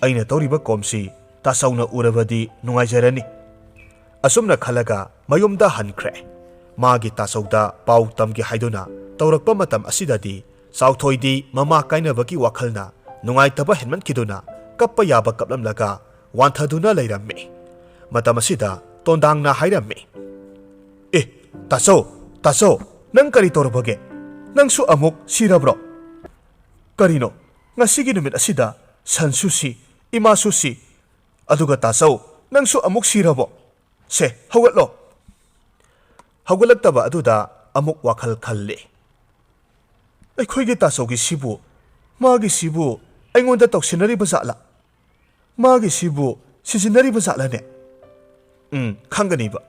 ꯑꯩꯅ ꯇꯧꯔꯤꯕ ꯀꯣꯝꯁꯤ ꯇꯥꯆꯧꯅ ꯎꯔꯕꯗꯤ ꯅꯨꯡꯉꯥꯏꯖꯔꯅꯤ꯫" ꯑꯁꯨꯝꯅ ꯈꯜꯂꯒ ꯃꯌꯨꯝꯗ ꯍꯟꯈ꯭ꯔꯦ꯫ ꯃꯥꯒꯤ ꯇꯥꯆꯧꯗ ꯄꯥꯎ ꯇꯝꯒꯦ ꯍꯥꯏꯗꯨꯅ ꯇꯧꯔꯛꯄ ꯃꯇꯝ ꯑꯁꯤꯗꯗꯤ ꯆꯥꯎꯊꯣꯏꯗꯤ ꯃꯃꯥ ꯀꯥꯏꯅꯕꯒꯤ ꯋꯥꯈꯜꯅ ꯅꯨꯡꯉꯥꯏꯇꯕ ꯍꯦꯟꯃꯟꯈꯤꯗꯨꯅ ꯀꯞꯄ ꯌꯥꯕ ꯀꯞꯂꯝꯂꯒ ꯋꯥꯟꯊꯗꯨꯅ ꯂꯩꯔꯝꯃꯤ꯫ ꯃꯇꯝ ꯑꯁꯤꯗ ꯇꯣꯟꯗꯥꯡꯅ ꯍꯥꯏꯔꯝꯃꯤ, "ꯑꯦ, ꯇꯥꯆꯧ, ꯇꯥꯆꯧ, ꯅꯪ ꯀꯔꯤ ꯇꯧꯔꯕꯒꯦ? ꯅꯪꯁꯨ ꯑꯃꯨꯛ ꯁꯤꯔꯕ꯭ꯔꯣ? ꯀꯔꯤꯅꯣ, ꯉꯁꯤꯒꯤ ꯅꯨꯃꯤꯠ ꯑꯁꯤꯗ ꯁꯟꯁꯨ ꯁꯤ, ꯏꯃꯥꯁꯨ ꯁꯤ, ꯑꯗꯨꯒ ꯇꯥꯆꯧ, ꯅꯪꯁꯨ ꯑꯃꯨꯛ ꯁꯤꯔꯕꯣ? ꯁꯦ, ꯍꯧꯒꯠꯂꯣ꯫" ꯍꯧꯒꯠꯂꯛꯇꯕ ꯑꯗꯨꯗ ꯑꯃꯨꯛ ꯋꯥꯈꯜ ꯈꯜꯂꯤ꯫ "ꯑꯩꯈꯣꯏꯒꯤ ꯇꯥꯆꯧꯒꯤꯁꯤꯕꯨ, ꯃꯥꯒꯤꯁꯤꯕꯨ ꯑꯩꯉꯣꯟꯗ ꯇꯧꯁꯤꯟꯅꯔꯤꯕ ꯖꯥꯠꯂꯥ? ꯃꯥꯒꯤꯁꯤꯕꯨ ꯁꯤꯖꯤꯟꯅꯔꯤꯕ ꯖꯥꯠꯂꯅꯦ? ꯎꯝ, ꯈꯪꯒꯅꯤꯕ꯫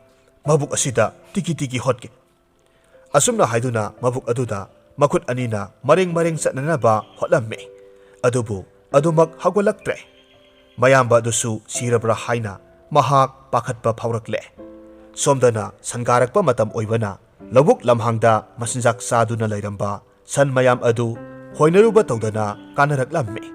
ꯃꯕꯨꯛ ꯑꯁꯤꯗ ꯇꯤꯀꯤ ꯇꯤꯀꯤ ꯍꯣꯠꯀꯦ꯫" ꯑꯁꯨꯝꯅ ꯍꯥꯏꯗꯨꯅ ꯃꯕꯨꯛ ꯑꯗꯨꯗ ꯃꯈꯨꯠ ꯑꯅꯤꯅ ꯃꯔꯦꯡ ꯃꯔꯦꯡ ꯆꯠꯅꯅꯕ ꯍꯣꯠꯂꯝꯃꯤ꯫ ꯑꯗꯨꯕꯨ ꯑꯗꯨꯃꯛ ꯍꯧꯒꯠꯂꯛꯇ꯭ꯔꯦ꯫ ꯃꯌꯥꯝꯕ ꯑꯗꯨꯁꯨ ꯁꯤꯔꯕ꯭ꯔꯥ ꯍꯥꯏꯅ ꯃꯍꯥꯛ ꯄꯥꯈꯠꯄ ꯐꯥꯎꯔꯛꯂꯦ꯫ ꯁꯣꯝꯗꯅ ꯁꯟꯒꯥꯔꯛꯄ ꯃꯇꯝ ꯑꯣꯏꯕꯅ ꯂꯧꯕꯨꯛ ꯂꯝꯍꯥꯡꯗ ꯃꯆꯤꯟꯖꯥꯛ ꯆꯥꯗꯨꯅ ꯂꯩꯔꯝꯕ ꯁꯟ ꯃꯌꯥꯝ ꯑꯗꯨ ꯍꯣꯏꯅꯔꯨꯕ ꯇꯧꯗꯅ ꯀꯥꯅꯔꯛꯂꯝꯃꯤ꯫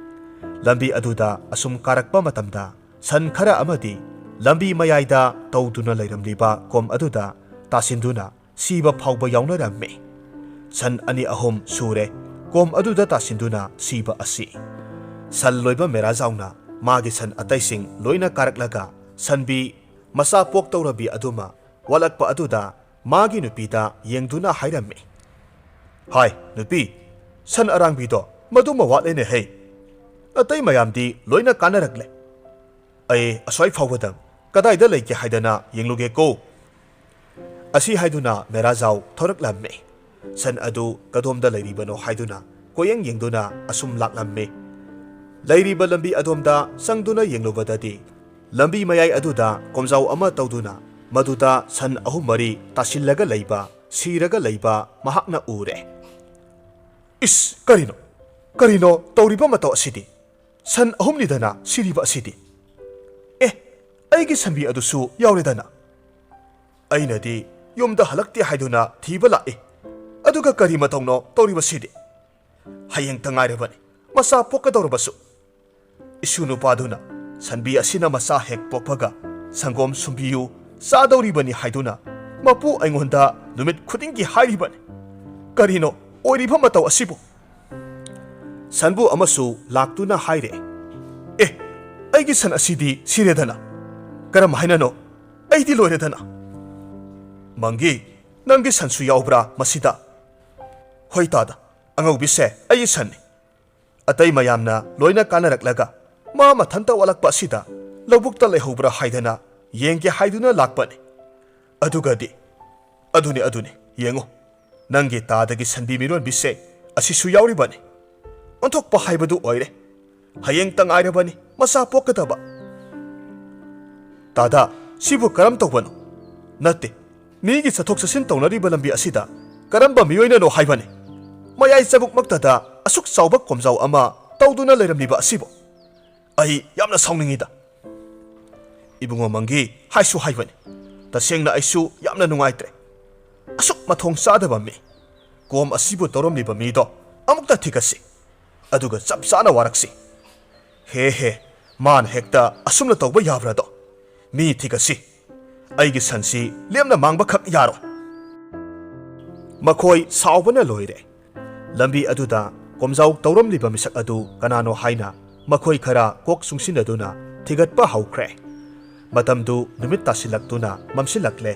ꯂꯝꯕꯤ ꯑꯗꯨꯗ ꯑꯁꯨꯝ ꯀꯥꯔꯛꯄ ꯃꯇꯝꯗ ꯁꯟ ꯈꯔ ꯑꯃꯗꯤ ꯂꯝꯕꯤ ꯃꯌꯥꯏꯗ ꯇꯧꯗꯨꯅ ꯂꯩꯔꯝꯂꯤꯕ ꯀꯣꯝ ꯑꯗꯨꯗ ꯇꯥꯁꯤꯟꯗꯨꯅ ꯁꯤꯕ ꯐꯥꯎꯕ ꯌꯥꯎꯅꯔꯝꯃꯤ꯫ ꯁꯟ ꯑꯅꯤ ꯑꯍꯨꯝ ꯁꯨꯔꯦ ꯀꯣꯝ ꯑꯗꯨꯗ ꯇꯥꯁꯤꯟꯗꯨꯅ ꯁꯤꯕ ꯑꯁꯤ꯫ ꯁꯟ ꯂꯣꯏꯕ ꯃꯦꯔꯥꯖꯥꯎꯅ ꯃꯥꯒꯤ ꯁꯟ ꯑꯇꯩꯁꯤꯡ ꯂꯣꯏꯅ ꯀꯥꯔꯛꯂꯒ ꯁꯟꯕꯤ ꯃꯆꯥ ꯄꯣꯛꯇꯧꯔꯕꯤ ꯑꯗꯨꯃ ꯋꯥꯠꯂꯛꯄ ꯑꯗꯨꯗ ꯃꯥꯒꯤ ꯅꯨꯄꯤꯗ ꯌꯦꯡꯗꯨꯅ ꯍꯥꯏꯔꯝꯃꯤ, "ꯍꯥꯏ, ꯅꯨꯄꯤ, ꯁꯟ ꯑꯔꯥꯡꯕꯤꯗꯣ ꯃꯗꯨꯃ ꯋꯥꯠꯂꯦꯅꯦ ꯍꯩ꯫ ꯑꯇꯩ ꯃꯌꯥꯝꯗꯤ ꯂꯣꯏꯅ ꯀꯥꯅꯔꯛꯂꯦ꯫ ꯑꯩ ꯑꯁ꯭ꯋꯥꯏ ꯐꯥꯎꯕꯗꯪ ꯀꯗꯥꯏꯗ ꯂꯩꯒꯦ ꯍꯥꯏꯗꯅ ꯌꯦꯡꯂꯨꯒꯦꯀꯣ꯫" ꯑꯁꯤ ꯍꯥꯏꯗꯨꯅ ꯃꯦꯔꯥꯖꯥꯎ ꯊꯣꯔꯛꯂꯝꯃꯤ꯫ ꯁꯟ ꯑꯗꯨ ꯀꯗꯣꯝꯗ ꯂꯩꯔꯤꯕꯅꯣ ꯍꯥꯏꯗꯨꯅ ꯀꯣꯌꯦꯡ ꯌꯦꯡꯗꯨꯅ ꯑꯁꯨꯝ ꯂꯥꯛꯂꯝꯃꯤ꯫ ꯂꯩꯔꯤꯕ ꯂꯝꯕꯤ ꯑꯗꯣꯝꯗ ꯆꯪꯗꯨꯅ ꯌꯦꯡꯂꯨꯕꯗꯗꯤ ꯂꯝꯕꯤ ꯃꯌꯥꯏ ꯑꯗꯨꯗ ꯀꯣꯝꯖꯥꯎ ꯑꯃ ꯇꯧꯗꯨꯅ ꯃꯗꯨꯗ ꯁꯟ ꯑꯍꯨꯝ ꯃꯔꯤ ꯇꯥꯁꯤꯜꯂꯒ ꯂꯩꯕ, ꯁꯤꯔꯒ ꯂꯩꯕ ꯃꯍꯥꯛꯅ ꯎꯔꯦ꯫ "ꯏꯁ, ꯀꯔꯤꯅꯣ? ꯀꯔꯤꯅꯣ ꯇꯧꯔꯤꯕ ꯃꯇꯧ ꯑꯁꯤꯗꯤ? ꯁꯟ ꯑꯍꯨꯝꯅꯤꯗꯅ ꯁꯤꯔꯤꯕ ꯑꯁꯤꯗꯤ꯫ ꯑꯦ, ꯑꯩꯒꯤ ꯁꯟꯕꯤ ꯑꯗꯨꯁꯨ ꯌꯥꯎꯔꯦꯗꯅ꯫ ꯑꯩꯅꯗꯤ ꯌꯨꯝꯗ ꯍꯜꯂꯛꯇꯦ ꯍꯥꯏꯗꯨꯅ ꯊꯤꯕ ꯂꯥꯛꯏ꯫ ꯑꯗꯨꯒ ꯀꯔꯤ ꯃꯇꯧꯅꯣ ꯇꯧꯔꯤꯕꯁꯤꯗꯤ? ꯍꯌꯦꯡꯇ ꯉꯥꯏꯔꯕꯅꯤ ꯃꯆꯥ ꯄꯣꯛꯀꯗꯧꯔꯕꯁꯨ꯫ ꯏꯁꯨ ꯅꯨꯄꯥꯗꯨꯅ ꯁꯟꯕꯤ ꯑꯁꯤꯅ ꯃꯆꯥ ꯍꯦꯛ ꯄꯣꯛꯄꯒ ꯁꯪꯒꯣꯝ ꯁꯨꯝꯕꯤꯌꯨ, ꯆꯥꯗꯧꯔꯤꯕꯅꯤ ꯍꯥꯏꯗꯨꯅ ꯃꯄꯨ ꯑꯩꯉꯣꯟꯗ ꯅꯨꯃꯤꯠ ꯈꯨꯗꯤꯡꯒꯤ ꯍꯥꯏꯔꯤꯕꯅꯤ꯫ ꯀꯔꯤꯅꯣ ꯑꯣꯏꯔꯤꯕ ꯃꯇꯧ ꯑꯁꯤꯕꯨ?" ꯁꯟꯕꯨ ꯑꯃꯁꯨ ꯂꯥꯛꯇꯨꯅ ꯍꯥꯏꯔꯦ, "ꯑꯦ, ꯑꯩꯒꯤ ꯁꯟ ꯑꯁꯤꯗꯤ ꯁꯤꯔꯦꯗꯅ꯫ ꯀꯔꯝ ꯍꯥꯏꯅꯅꯣ? ꯑꯩꯗꯤ ꯂꯣꯏꯔꯦꯗꯅ꯫ ꯃꯪꯒꯤ, ꯅꯪꯒꯤ ꯁꯟꯁꯨ ꯌꯥꯎꯕ꯭ꯔꯥ ꯃꯁꯤꯗ?" "ꯍꯣꯏ ꯇꯥꯗ, ꯑꯉꯧꯕꯤꯁꯦ ꯑꯩꯒꯤ ꯁꯟꯅꯤ꯫ ꯑꯇꯩ ꯃꯌꯥꯝꯅ ꯂꯣꯏꯅ ꯀꯥꯟꯅꯔꯛꯂꯒ ꯃꯥ ꯃꯊꯟꯇ ꯋꯥꯠꯂꯛꯄ ꯑꯁꯤꯗ ꯂꯧꯕꯨꯛꯇ ꯂꯩꯍꯧꯕ꯭ꯔꯥ ꯍꯥꯏꯗꯅ ꯌꯦꯡꯒꯦ ꯍꯥꯏꯗꯨꯅ ꯂꯥꯛꯄꯅꯤ꯫ ꯑꯗꯨꯒꯗꯤ, ꯑꯗꯨꯅꯤ, ꯑꯗꯨꯅꯤ, ꯌꯦꯡꯉꯨ, ꯅꯪꯒꯤ ꯇꯥꯗꯒꯤ ꯁꯟꯕꯤ ꯃꯤꯔꯣꯟꯕꯤꯁꯦ ꯑꯁꯤꯁꯨ ꯌꯥꯎꯔꯤꯕꯅꯤ꯫ ꯑꯣꯟꯊꯣꯛꯄ ꯍꯥꯏꯕꯗꯨ ꯑꯣꯏꯔꯦ꯫ ꯍꯌꯦꯡꯇ ꯉꯥꯏꯔꯕꯅꯤ ꯃꯆꯥ ꯄꯣꯛꯀꯗꯕ꯫ ꯇꯥꯗ, ꯁꯤꯕꯨ ꯀꯔꯝ ꯇꯧꯕꯅꯣ? ꯅꯠꯇꯦ, ꯃꯤꯒꯤ ꯆꯠꯊꯣꯛ ꯆꯠꯁꯤꯟ ꯇꯧꯅꯔꯤꯕ ꯂꯝꯕꯤ ꯑꯁꯤꯗ ꯀꯔꯝꯕ ꯃꯤꯑꯣꯏꯅꯅꯣ ꯍꯥꯏꯕꯅꯤ? ꯃꯌꯥꯏ ꯆꯕꯨꯛꯃꯛꯇꯗ ꯑꯁꯨꯛ ꯆꯥꯎꯕ ꯀꯣꯝꯖꯥꯎ ꯑꯃ ꯇꯧꯗꯨꯅ ꯂꯩꯔꯝꯂꯤꯕ ꯑꯁꯤꯕꯨ? ꯑꯩ ꯌꯥꯝꯅ ꯁꯥꯎꯅꯤꯡꯉꯤꯗ꯫ ꯏꯕꯨꯡꯉꯣ ꯃꯪꯒꯤ, ꯍꯥꯏꯁꯨ ꯍꯥꯏꯕꯅꯤ, ꯇꯁꯦꯡꯅ ꯑꯩꯁꯨ ꯌꯥꯝꯅ ꯅꯨꯡꯉꯥꯏꯇ꯭ꯔꯦ꯫ ꯑꯁꯨꯛ ꯃꯊꯣꯡ ꯆꯥꯗꯕ ꯃꯤ, ꯀꯣꯝ ꯑꯁꯤꯕꯨ ꯇꯧꯔꯝꯂꯤꯕ ꯃꯤꯗꯣ ꯑꯃꯨꯛꯇ ꯊꯤꯒꯠꯁꯤ, ꯑꯗꯨꯒ ꯆꯞ ꯆꯥꯅ ꯋꯥꯔꯛꯁꯤ꯫ ꯍꯦ ꯍꯦ, ꯃꯥꯅ ꯍꯦꯛꯇ ꯑꯁꯨꯝꯅ ꯇꯧꯕ ꯌꯥꯕ꯭ꯔꯥꯗꯣ? ꯃꯤ ꯊꯤꯒꯠꯁꯤ꯫ ꯑꯩꯒꯤ ꯁꯟꯁꯤ ꯂꯦꯝꯅ ꯃꯥꯡꯕꯈꯛ ꯌꯥꯔꯣꯏ꯫" ꯃꯈꯣꯏ ꯁꯥꯎꯕꯅ ꯂꯣꯏꯔꯦ꯫ ꯂꯝꯕꯤ ꯑꯗꯨꯗ ꯀꯣꯝꯖꯥꯎ ꯇꯧꯔꯝꯂꯤꯕ ꯃꯤꯁꯛ ꯑꯗꯨ ꯀꯅꯥꯅꯣ ꯍꯥꯏꯅ ꯃꯈꯣꯏ ꯈꯔ ꯀꯣꯛ ꯆꯨꯡꯁꯤꯟꯅꯗꯨꯅ ꯊꯤꯒꯠꯄ ꯍꯧꯈ꯭ꯔꯦ꯫ ꯃꯇꯝꯗꯨ ꯅꯨꯃꯤꯠ ꯇꯥꯁꯤꯜꯂꯛꯇꯨꯅ ꯃꯝꯁꯤꯜꯂꯛꯂꯦ꯫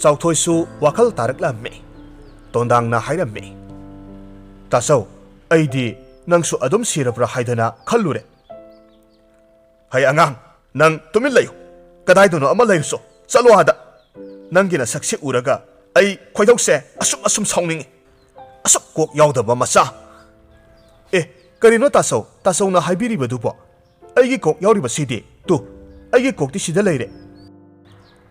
ꯆꯥꯎꯊꯣꯏꯁꯨ ꯋꯥꯈꯜ ꯇꯥꯔꯛꯂꯝꯃꯤ꯫ ꯇꯣꯟꯗꯥꯡꯅ ꯍꯥꯏꯔꯝꯃꯤ, "ꯇꯥꯆꯧ, ꯑꯩꯗꯤ ꯅꯪꯁꯨ ꯑꯗꯨꯝ ꯁꯤꯔꯕ꯭ꯔꯥ ꯍꯥꯏꯗꯅ ꯈꯜꯂꯨꯔꯦ꯫" "ꯍꯩ ꯑꯉꯥꯡ, ꯅꯪ ꯇꯨꯃꯤꯟ ꯂꯩꯌꯨ꯫ ꯀꯗꯥꯏꯗꯅꯣ ꯑꯃ ꯂꯩꯔꯨꯆꯣ꯫ ꯆꯠꯂꯣ ꯑꯥꯗ꯫ ꯅꯪꯒꯤ ꯅꯁꯛꯁꯤ ꯎꯔꯒ ꯑꯩ ꯈꯣꯏꯗꯧꯁꯦ ꯑꯁꯨꯝ ꯑꯁꯨꯝ ꯁꯥꯎꯅꯤꯡꯉꯤ꯫ ꯑꯁꯨꯛ ꯀꯣꯛ ꯌꯥꯎꯗꯕ ꯃꯆꯥ꯫" "ꯑꯦ, ꯀꯔꯤꯅꯣ ꯇꯥꯆꯧ, ꯇꯥꯆꯧꯅ ꯍꯥꯏꯕꯤꯔꯤꯕꯗꯨꯕꯣ? ꯑꯩꯒꯤ ꯀꯣꯛ ꯌꯥꯎꯔꯤꯕꯁꯤꯗꯤ? ꯇꯨ, ꯑꯩꯒꯤ ꯀꯣꯛꯇꯤ ꯁꯤꯗ ꯂꯩꯔꯦ꯫"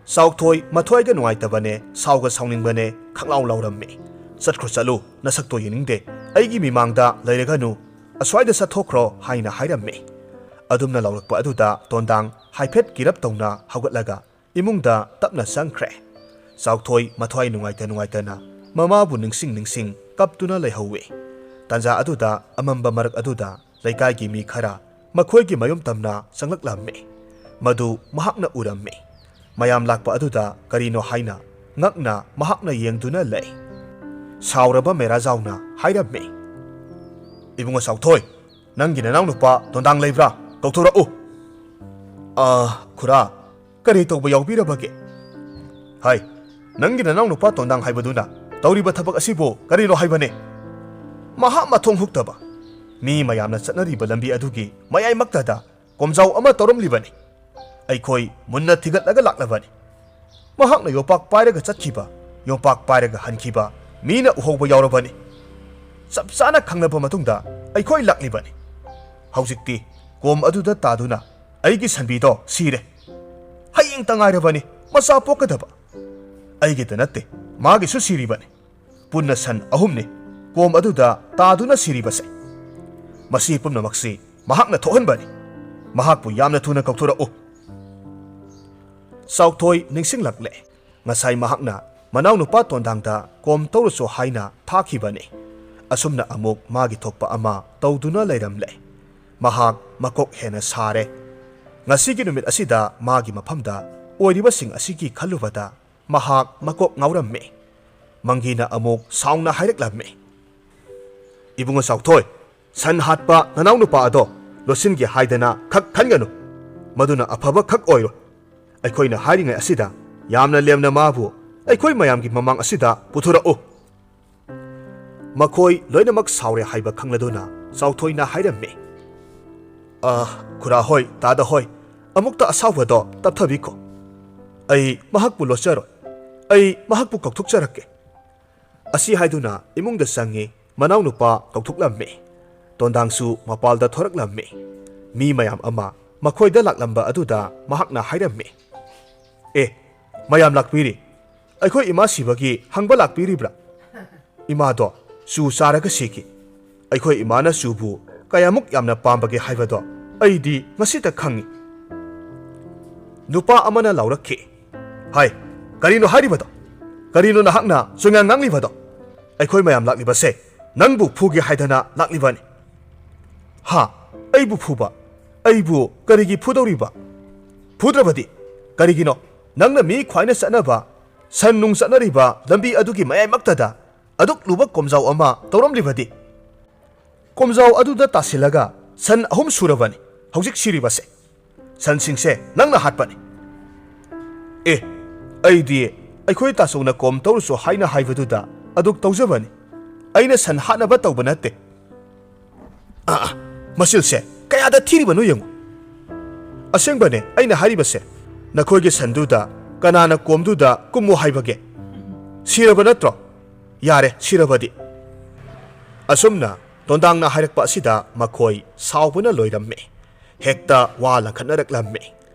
ꯆꯥꯎꯊꯣꯏ ꯃꯊ꯭ꯋꯥꯏꯒ ꯅꯨꯡꯉꯥꯏꯇꯕꯅꯦ, ꯁꯥꯎꯒ ꯁꯥꯎꯅꯤꯡꯕꯅꯦ, ꯈꯪꯂꯥꯎ ꯂꯥꯎꯔꯝꯃꯤ꯫ "ꯆꯠꯈ꯭ꯔꯣ ꯆꯠꯂꯨ, ꯅꯁꯛꯇꯣ ꯌꯦꯡꯅꯤꯡꯗꯦ, ꯑꯩꯒꯤ ꯃꯤꯃꯥꯡꯗ ꯂꯩꯔꯒꯅꯨ, ꯑꯁ꯭ꯋꯥꯏꯗ ꯆꯠꯊꯣꯛꯈ꯭ꯔꯣ" ꯍꯥꯏꯅ ꯍꯥꯏꯔꯝꯃꯤ꯫ ꯑꯗꯨꯝꯅ ꯂꯥꯎꯔꯛꯄ ꯑꯗꯨꯗ ꯇꯣꯟꯗꯥꯡ ꯍꯥꯏꯐꯦꯠ ꯀꯤꯔꯞ ꯇꯧꯅ ꯍꯧꯒꯠꯂꯒ ꯏꯃꯨꯡꯗ ꯇꯞꯅ ꯆꯪꯈ꯭ꯔꯦ꯫ ꯆꯥꯎꯊꯣꯏ ꯃꯊ꯭ꯋꯥꯏ ꯅꯨꯡꯉꯥꯏꯇ ꯅꯨꯡꯉꯥꯏꯇꯅ ꯃꯃꯥꯕꯨ ꯅꯤꯡꯁꯤꯡ ꯅꯤꯡꯁꯤꯡ ꯀꯞꯇꯨꯅ ꯂꯩꯍꯧꯋꯤ꯫ ꯇꯥꯟꯖꯥ ꯑꯗꯨꯗ ꯑꯃꯝꯕ ꯃꯔꯛ ꯑꯗꯨꯗ ꯂꯩꯀꯥꯏꯒꯤ ꯃꯤ ꯈꯔ ꯃꯈꯣꯏꯒꯤ ꯃꯌꯨꯝ ꯇꯝꯅ ꯆꯪꯂꯛꯂꯝꯃꯤ꯫ ꯃꯗꯨ ꯃꯍꯥꯛꯅ ꯎꯔꯝꯃꯤ꯫ ꯃꯌꯥꯝ ꯂꯥꯛꯄ ꯑꯗꯨꯗ ꯀꯔꯤꯅꯣ ꯍꯥꯏꯅ ꯉꯛꯅ ꯃꯍꯥꯛꯅ ꯌꯦꯡꯗꯨꯅ ꯂꯩ꯫ ꯁꯥꯎꯔꯕ ꯃꯦꯔꯥꯖꯥꯎꯅ ꯍꯥꯏꯔꯝꯃꯤ, "ꯏꯕꯨꯡꯉꯣ ꯆꯥꯎꯊꯣꯏ, ꯅꯪꯒꯤ ꯅꯅꯥꯎꯅꯨꯄꯥ ꯇꯣꯟꯗꯥꯡ ꯂꯩꯕ꯭ꯔꯥ? ꯀꯧꯊꯣꯔꯛꯎ꯫" "ꯑ, ꯈꯨꯔꯥ, ꯀꯔꯤ ꯇꯧꯕ ꯌꯥꯎꯕꯤꯔꯕꯒꯦ?" "ꯍꯥꯏ, ꯅꯪꯒꯤ ꯅꯅꯥꯎꯅꯨꯄꯥ ꯇꯣꯟꯗꯥꯡ ꯍꯥꯏꯕꯗꯨꯅ ꯇꯧꯔꯤꯕ ꯊꯕꯛ ꯑꯁꯤꯕꯨ ꯀꯔꯤꯅꯣ ꯍꯥꯏꯕꯅꯦ? ꯃꯍꯥꯛ ꯃꯊꯣꯡ ꯍꯨꯛꯇꯕ, ꯃꯤ ꯃꯌꯥꯝꯅ ꯆꯠꯅꯔꯤꯕ ꯂꯝꯕꯤ ꯑꯗꯨꯒꯤ ꯃꯌꯥꯏꯃꯛꯇꯗ ꯀꯣꯝꯖꯥꯎ ꯑꯃ ꯇꯧꯔꯝꯂꯤꯕꯅꯤ꯫ ꯑꯩꯈꯣꯏ ꯃꯨꯟꯅ ꯊꯤꯒꯠꯂꯒ ꯂꯥꯛꯂꯕꯅꯤ꯫ ꯃꯍꯥꯛꯅ ꯌꯣꯄꯥꯛ ꯄꯥꯏꯔꯒ ꯆꯠꯈꯤꯕ, ꯌꯣꯄꯥꯛ ꯄꯥꯏꯔꯒ ꯍꯟꯈꯤꯕ ꯃꯤꯅ ꯎꯍꯧꯕ ꯌꯥꯎꯔꯕꯅꯤ꯫ ꯆꯞ ꯆꯥꯅ ꯈꯪꯂꯕ ꯃꯇꯨꯡꯗ ꯑꯩꯈꯣꯏ ꯂꯥꯛꯂꯤꯕꯅꯤ꯫ ꯍꯧꯖꯤꯛꯇꯤ ꯀꯣꯝ ꯑꯗꯨꯗ ꯇꯥꯗꯨꯅ ꯑꯩꯒꯤ ꯁꯟꯕꯤꯗꯣ ꯁꯤꯔꯦ꯫ ꯍꯌꯦꯡꯇ ꯉꯥꯏꯔꯕꯅꯤ ꯃꯆꯥ ꯄꯣꯛꯀꯗꯕ꯫ ꯑꯩꯒꯤꯗ ꯅꯠꯇꯦ, ꯃꯥꯒꯤꯁꯨ ꯁꯤꯔꯤꯕꯅꯤ꯫ ꯄꯨꯟꯅ ꯁꯟ ꯑꯍꯨꯝꯅꯤ ꯀꯣꯝ ꯑꯗꯨꯗ ꯇꯥꯗꯨꯅ ꯁꯤꯔꯤꯕꯁꯦ꯫ ꯃꯁꯤ ꯄꯨꯝꯅꯃꯛꯁꯤ ꯃꯍꯥꯛꯅ ꯊꯣꯛꯍꯟꯕꯅꯤ꯫ ꯃꯍꯥꯛꯄꯨ ꯌꯥꯝꯅ ꯊꯨꯅ ꯀꯧꯊꯣꯔꯛꯎ꯫" ꯆꯥꯎꯊꯣꯏ ꯅꯤꯡꯁꯤꯡꯂꯛꯂꯦ꯫ ꯉꯁꯥꯏ ꯃꯍꯥꯛꯅ ꯃꯅꯥꯎꯅꯨꯄꯥ ꯇꯣꯟꯗꯥꯡꯗ ꯀꯣꯝ ꯇꯧꯔꯨꯆꯣ ꯍꯥꯏꯅ ꯊꯥꯈꯤꯕꯅꯤ꯫ ꯑꯁꯨꯝꯅ ꯑꯃꯨꯛ ꯃꯥꯒꯤ ꯊꯣꯛꯄ ꯑꯃ ꯇꯧꯗꯨꯅ ꯂꯩꯔꯝꯂꯦ꯫ ꯃꯍꯥꯛ ꯃꯀꯣꯛ ꯍꯦꯟꯅ ꯁꯥꯔꯦ꯫ ꯉꯁꯤꯒꯤ ꯅꯨꯃꯤꯠ ꯑꯁꯤꯗ ꯃꯥꯒꯤ ꯃꯐꯝꯗ ꯑꯣꯏꯔꯤꯕꯁꯤꯡ ꯑꯁꯤꯒꯤ ꯈꯜꯂꯨꯕꯗ ꯃꯍꯥꯛ ꯃꯀꯣꯛ ꯉꯥꯎꯔꯝꯃꯤ꯫ ꯃꯪꯒꯤꯅ ꯑꯃꯨꯛ ꯁꯥꯎꯅ ꯍꯥꯏꯔꯛꯂꯝꯃꯤ, "ꯏꯕꯨꯡꯉꯣ ꯆꯥꯎꯊꯣꯏ, ꯁꯟ ꯍꯥꯠꯄ ꯅꯅꯥꯎꯅꯨꯄꯥ ꯑꯗꯣ ꯂꯣꯠꯁꯤꯟꯒꯦ ꯍꯥꯏꯗꯅ ꯈꯛ ꯈꯟꯒꯅꯨ꯫ ꯃꯗꯨꯅ ꯑꯐꯕ ꯈꯛ ꯑꯣꯏꯔꯣꯏ꯫ ꯑꯩꯈꯣꯏꯅ ꯍꯥꯏꯔꯤꯉꯩ ꯑꯁꯤꯗ ꯌꯥꯝꯅ ꯂꯦꯝꯅ ꯃꯥꯕꯨ ꯑꯩꯈꯣꯏ ꯃꯌꯥꯝꯒꯤ ꯃꯃꯥꯡ ꯑꯁꯤꯗ ꯄꯨꯊꯣꯔꯛꯎ꯫" ꯃꯈꯣꯏ ꯂꯣꯏꯅꯃꯛ ꯁꯥꯎꯔꯦ ꯍꯥꯏꯕ ꯈꯪꯂꯗꯨꯅ ꯆꯥꯎꯊꯣꯏꯅ ꯍꯥꯏꯔꯝꯃꯤ, "ꯑ, ꯈꯨꯔꯥ ꯍꯣꯏ, ꯇꯥꯗ ꯍꯣꯏ, ꯑꯃꯨꯛꯇ ꯑꯁꯥꯎꯕꯗꯣ ꯇꯞꯊꯕꯤꯈꯣ꯫ ꯑꯩ ꯃꯍꯥꯛꯄꯨ ꯂꯣꯠꯆꯔꯣꯏ꯫ ꯑꯩ ꯃꯍꯥꯛꯄꯨ ꯀꯧꯊꯣꯛꯆꯔꯛꯀꯦ꯫" ꯑꯁꯤ ꯍꯥꯏꯗꯨꯅ ꯏꯃꯨꯡꯗ ꯆꯪꯉꯤ꯫ ꯃꯅꯥꯎꯅꯨꯄꯥ ꯀꯧꯊꯣꯛꯂꯝꯃꯤ꯫ ꯇꯣꯟꯗꯥꯡꯁꯨ ꯃꯄꯥꯜꯗ ꯊꯣꯔꯛꯂꯝꯃꯤ꯫ ꯃꯤ ꯃꯌꯥꯝ ꯑꯃ ꯃꯈꯣꯏꯗ ꯂꯥꯛꯂꯝꯕ ꯑꯗꯨꯗ ꯃꯍꯥꯛꯅ ꯍꯥꯏꯔꯝꯃꯤ, "ꯑꯦ, ꯃꯌꯥꯝ ꯂꯥꯛꯄꯤꯔꯤ꯫ ꯑꯩꯈꯣꯏ ꯏꯃꯥ ꯁꯤꯕꯒꯤ ꯍꯪꯕ ꯂꯥꯛꯄꯤꯔꯤꯕ꯭ꯔꯥ? ꯏꯃꯥꯗꯣ ꯆꯨ ꯆꯥꯔꯒ ꯁꯤꯈꯤ꯫ ꯑꯩꯈꯣꯏ ꯏꯃꯥꯅ ꯆꯨꯕꯨ ꯀꯌꯥꯃꯨꯛ ꯌꯥꯝꯅ ꯄꯥꯝꯕꯒꯦ ꯍꯥꯏꯕꯗꯣ ꯑꯩꯗꯤ ꯉꯁꯤꯇ ꯈꯪꯉꯤ꯫ ꯅꯨꯄꯥ ꯑꯃꯅ ꯂꯥꯎꯔꯛꯈꯤ, "ꯍꯥꯏ, ꯀꯔꯤꯅꯣ ꯍꯥꯏꯔꯤꯕꯗꯣ? ꯀꯔꯤꯅꯣ ꯅꯍꯥꯛꯅ ꯆꯨꯉꯥꯡ ꯉꯥꯡꯂꯤꯕꯗꯣ? ꯑꯩꯈꯣꯏ ꯃꯌꯥꯝ ꯂꯥꯛꯂꯤꯕꯁꯦ ꯅꯪꯕꯨ ꯐꯨꯒꯦ ꯍꯥꯏꯗꯅ ꯂꯥꯛꯂꯤꯕꯅꯤ꯫" "ꯍꯥ? ꯑꯩꯕꯨ ꯐꯨꯕ? ꯑꯩꯕꯨ ꯀꯔꯤꯒꯤ ꯐꯨꯗꯧꯔꯤꯕ? ꯐꯨꯗ꯭ꯔꯕꯗꯤ ꯀꯔꯤꯒꯤꯅꯣ ꯅꯪꯅ ꯃꯤ ꯈ꯭ꯋꯥꯏꯅ ꯆꯠꯅꯕ ꯁꯟ ꯅꯨꯡ ꯆꯠꯅꯔꯤꯕ ꯂꯝꯕꯤ ꯑꯗꯨꯒꯤ ꯃꯌꯥꯏꯃꯛꯇꯗ ꯑꯗꯨꯛ ꯂꯨꯕ ꯀꯣꯝꯖꯥꯎ ꯑꯃ ꯇꯧꯔꯝꯂꯤꯕꯗꯤ?" "ꯀꯣꯝꯖꯥꯎ ꯑꯗꯨꯗ ꯇꯥꯁꯤꯜꯂꯒ ꯁꯟ ꯑꯍꯨꯝ ꯁꯨꯔꯕꯅꯤ ꯍꯧꯖꯤꯛ ꯁꯤꯔꯤꯕꯁꯦ꯫ ꯁꯟꯁꯤꯡꯁꯦ ꯅꯪꯅ ꯍꯥꯠꯄꯅꯤ꯫" "ꯑꯦ, ꯑꯩꯗꯤ ꯑꯩꯈꯣꯏ ꯇꯥꯆꯧꯅ ꯀꯣꯝ ꯇꯧꯔꯨꯁꯨ ꯍꯥꯏꯅ ꯍꯥꯏꯕꯗꯨꯗ ꯑꯗꯨꯛ ꯇꯧꯖꯕꯅꯤ꯫ ꯑꯩꯅ ꯁꯟ ꯍꯥꯠꯅꯕ ꯇꯧꯕ ꯅꯠꯇꯦ꯫" "ꯑꯥ, ꯑꯥ, ꯃꯆꯤꯜꯁꯦ ꯀꯌꯥꯗ ꯊꯤꯔꯤꯕꯅꯣ ꯌꯦꯡꯉꯨ꯫" "ꯑꯁꯦꯡꯕꯅꯦ ꯑꯩꯅ ꯍꯥꯏꯔꯤꯕꯁꯦ꯫ ꯅꯈꯣꯏꯒꯤ ꯁꯟꯗꯨꯗ ꯀꯅꯥꯅ ꯀꯣꯝꯗꯨꯗ ꯀꯨꯝꯃꯨ ꯍꯥꯏꯕꯒꯦ? ꯁꯤꯔꯕ ꯅꯠꯇ꯭ꯔꯣ? ꯌꯥꯔꯦ, ꯁꯤꯔꯕꯗꯤ꯫" ꯑꯁꯨꯝꯅ ꯇꯣꯟꯗꯥꯡꯅ ꯍꯥꯏꯔꯛꯄ ꯑꯁꯤꯗ ꯃꯈꯣꯏ ꯁꯥꯎꯕꯅ ꯂꯣꯏꯔꯝꯃꯤ꯫ ꯍꯦꯛꯇ ꯋꯥ ꯂꯪꯈꯠꯅꯔꯛꯂꯝꯃꯤ꯫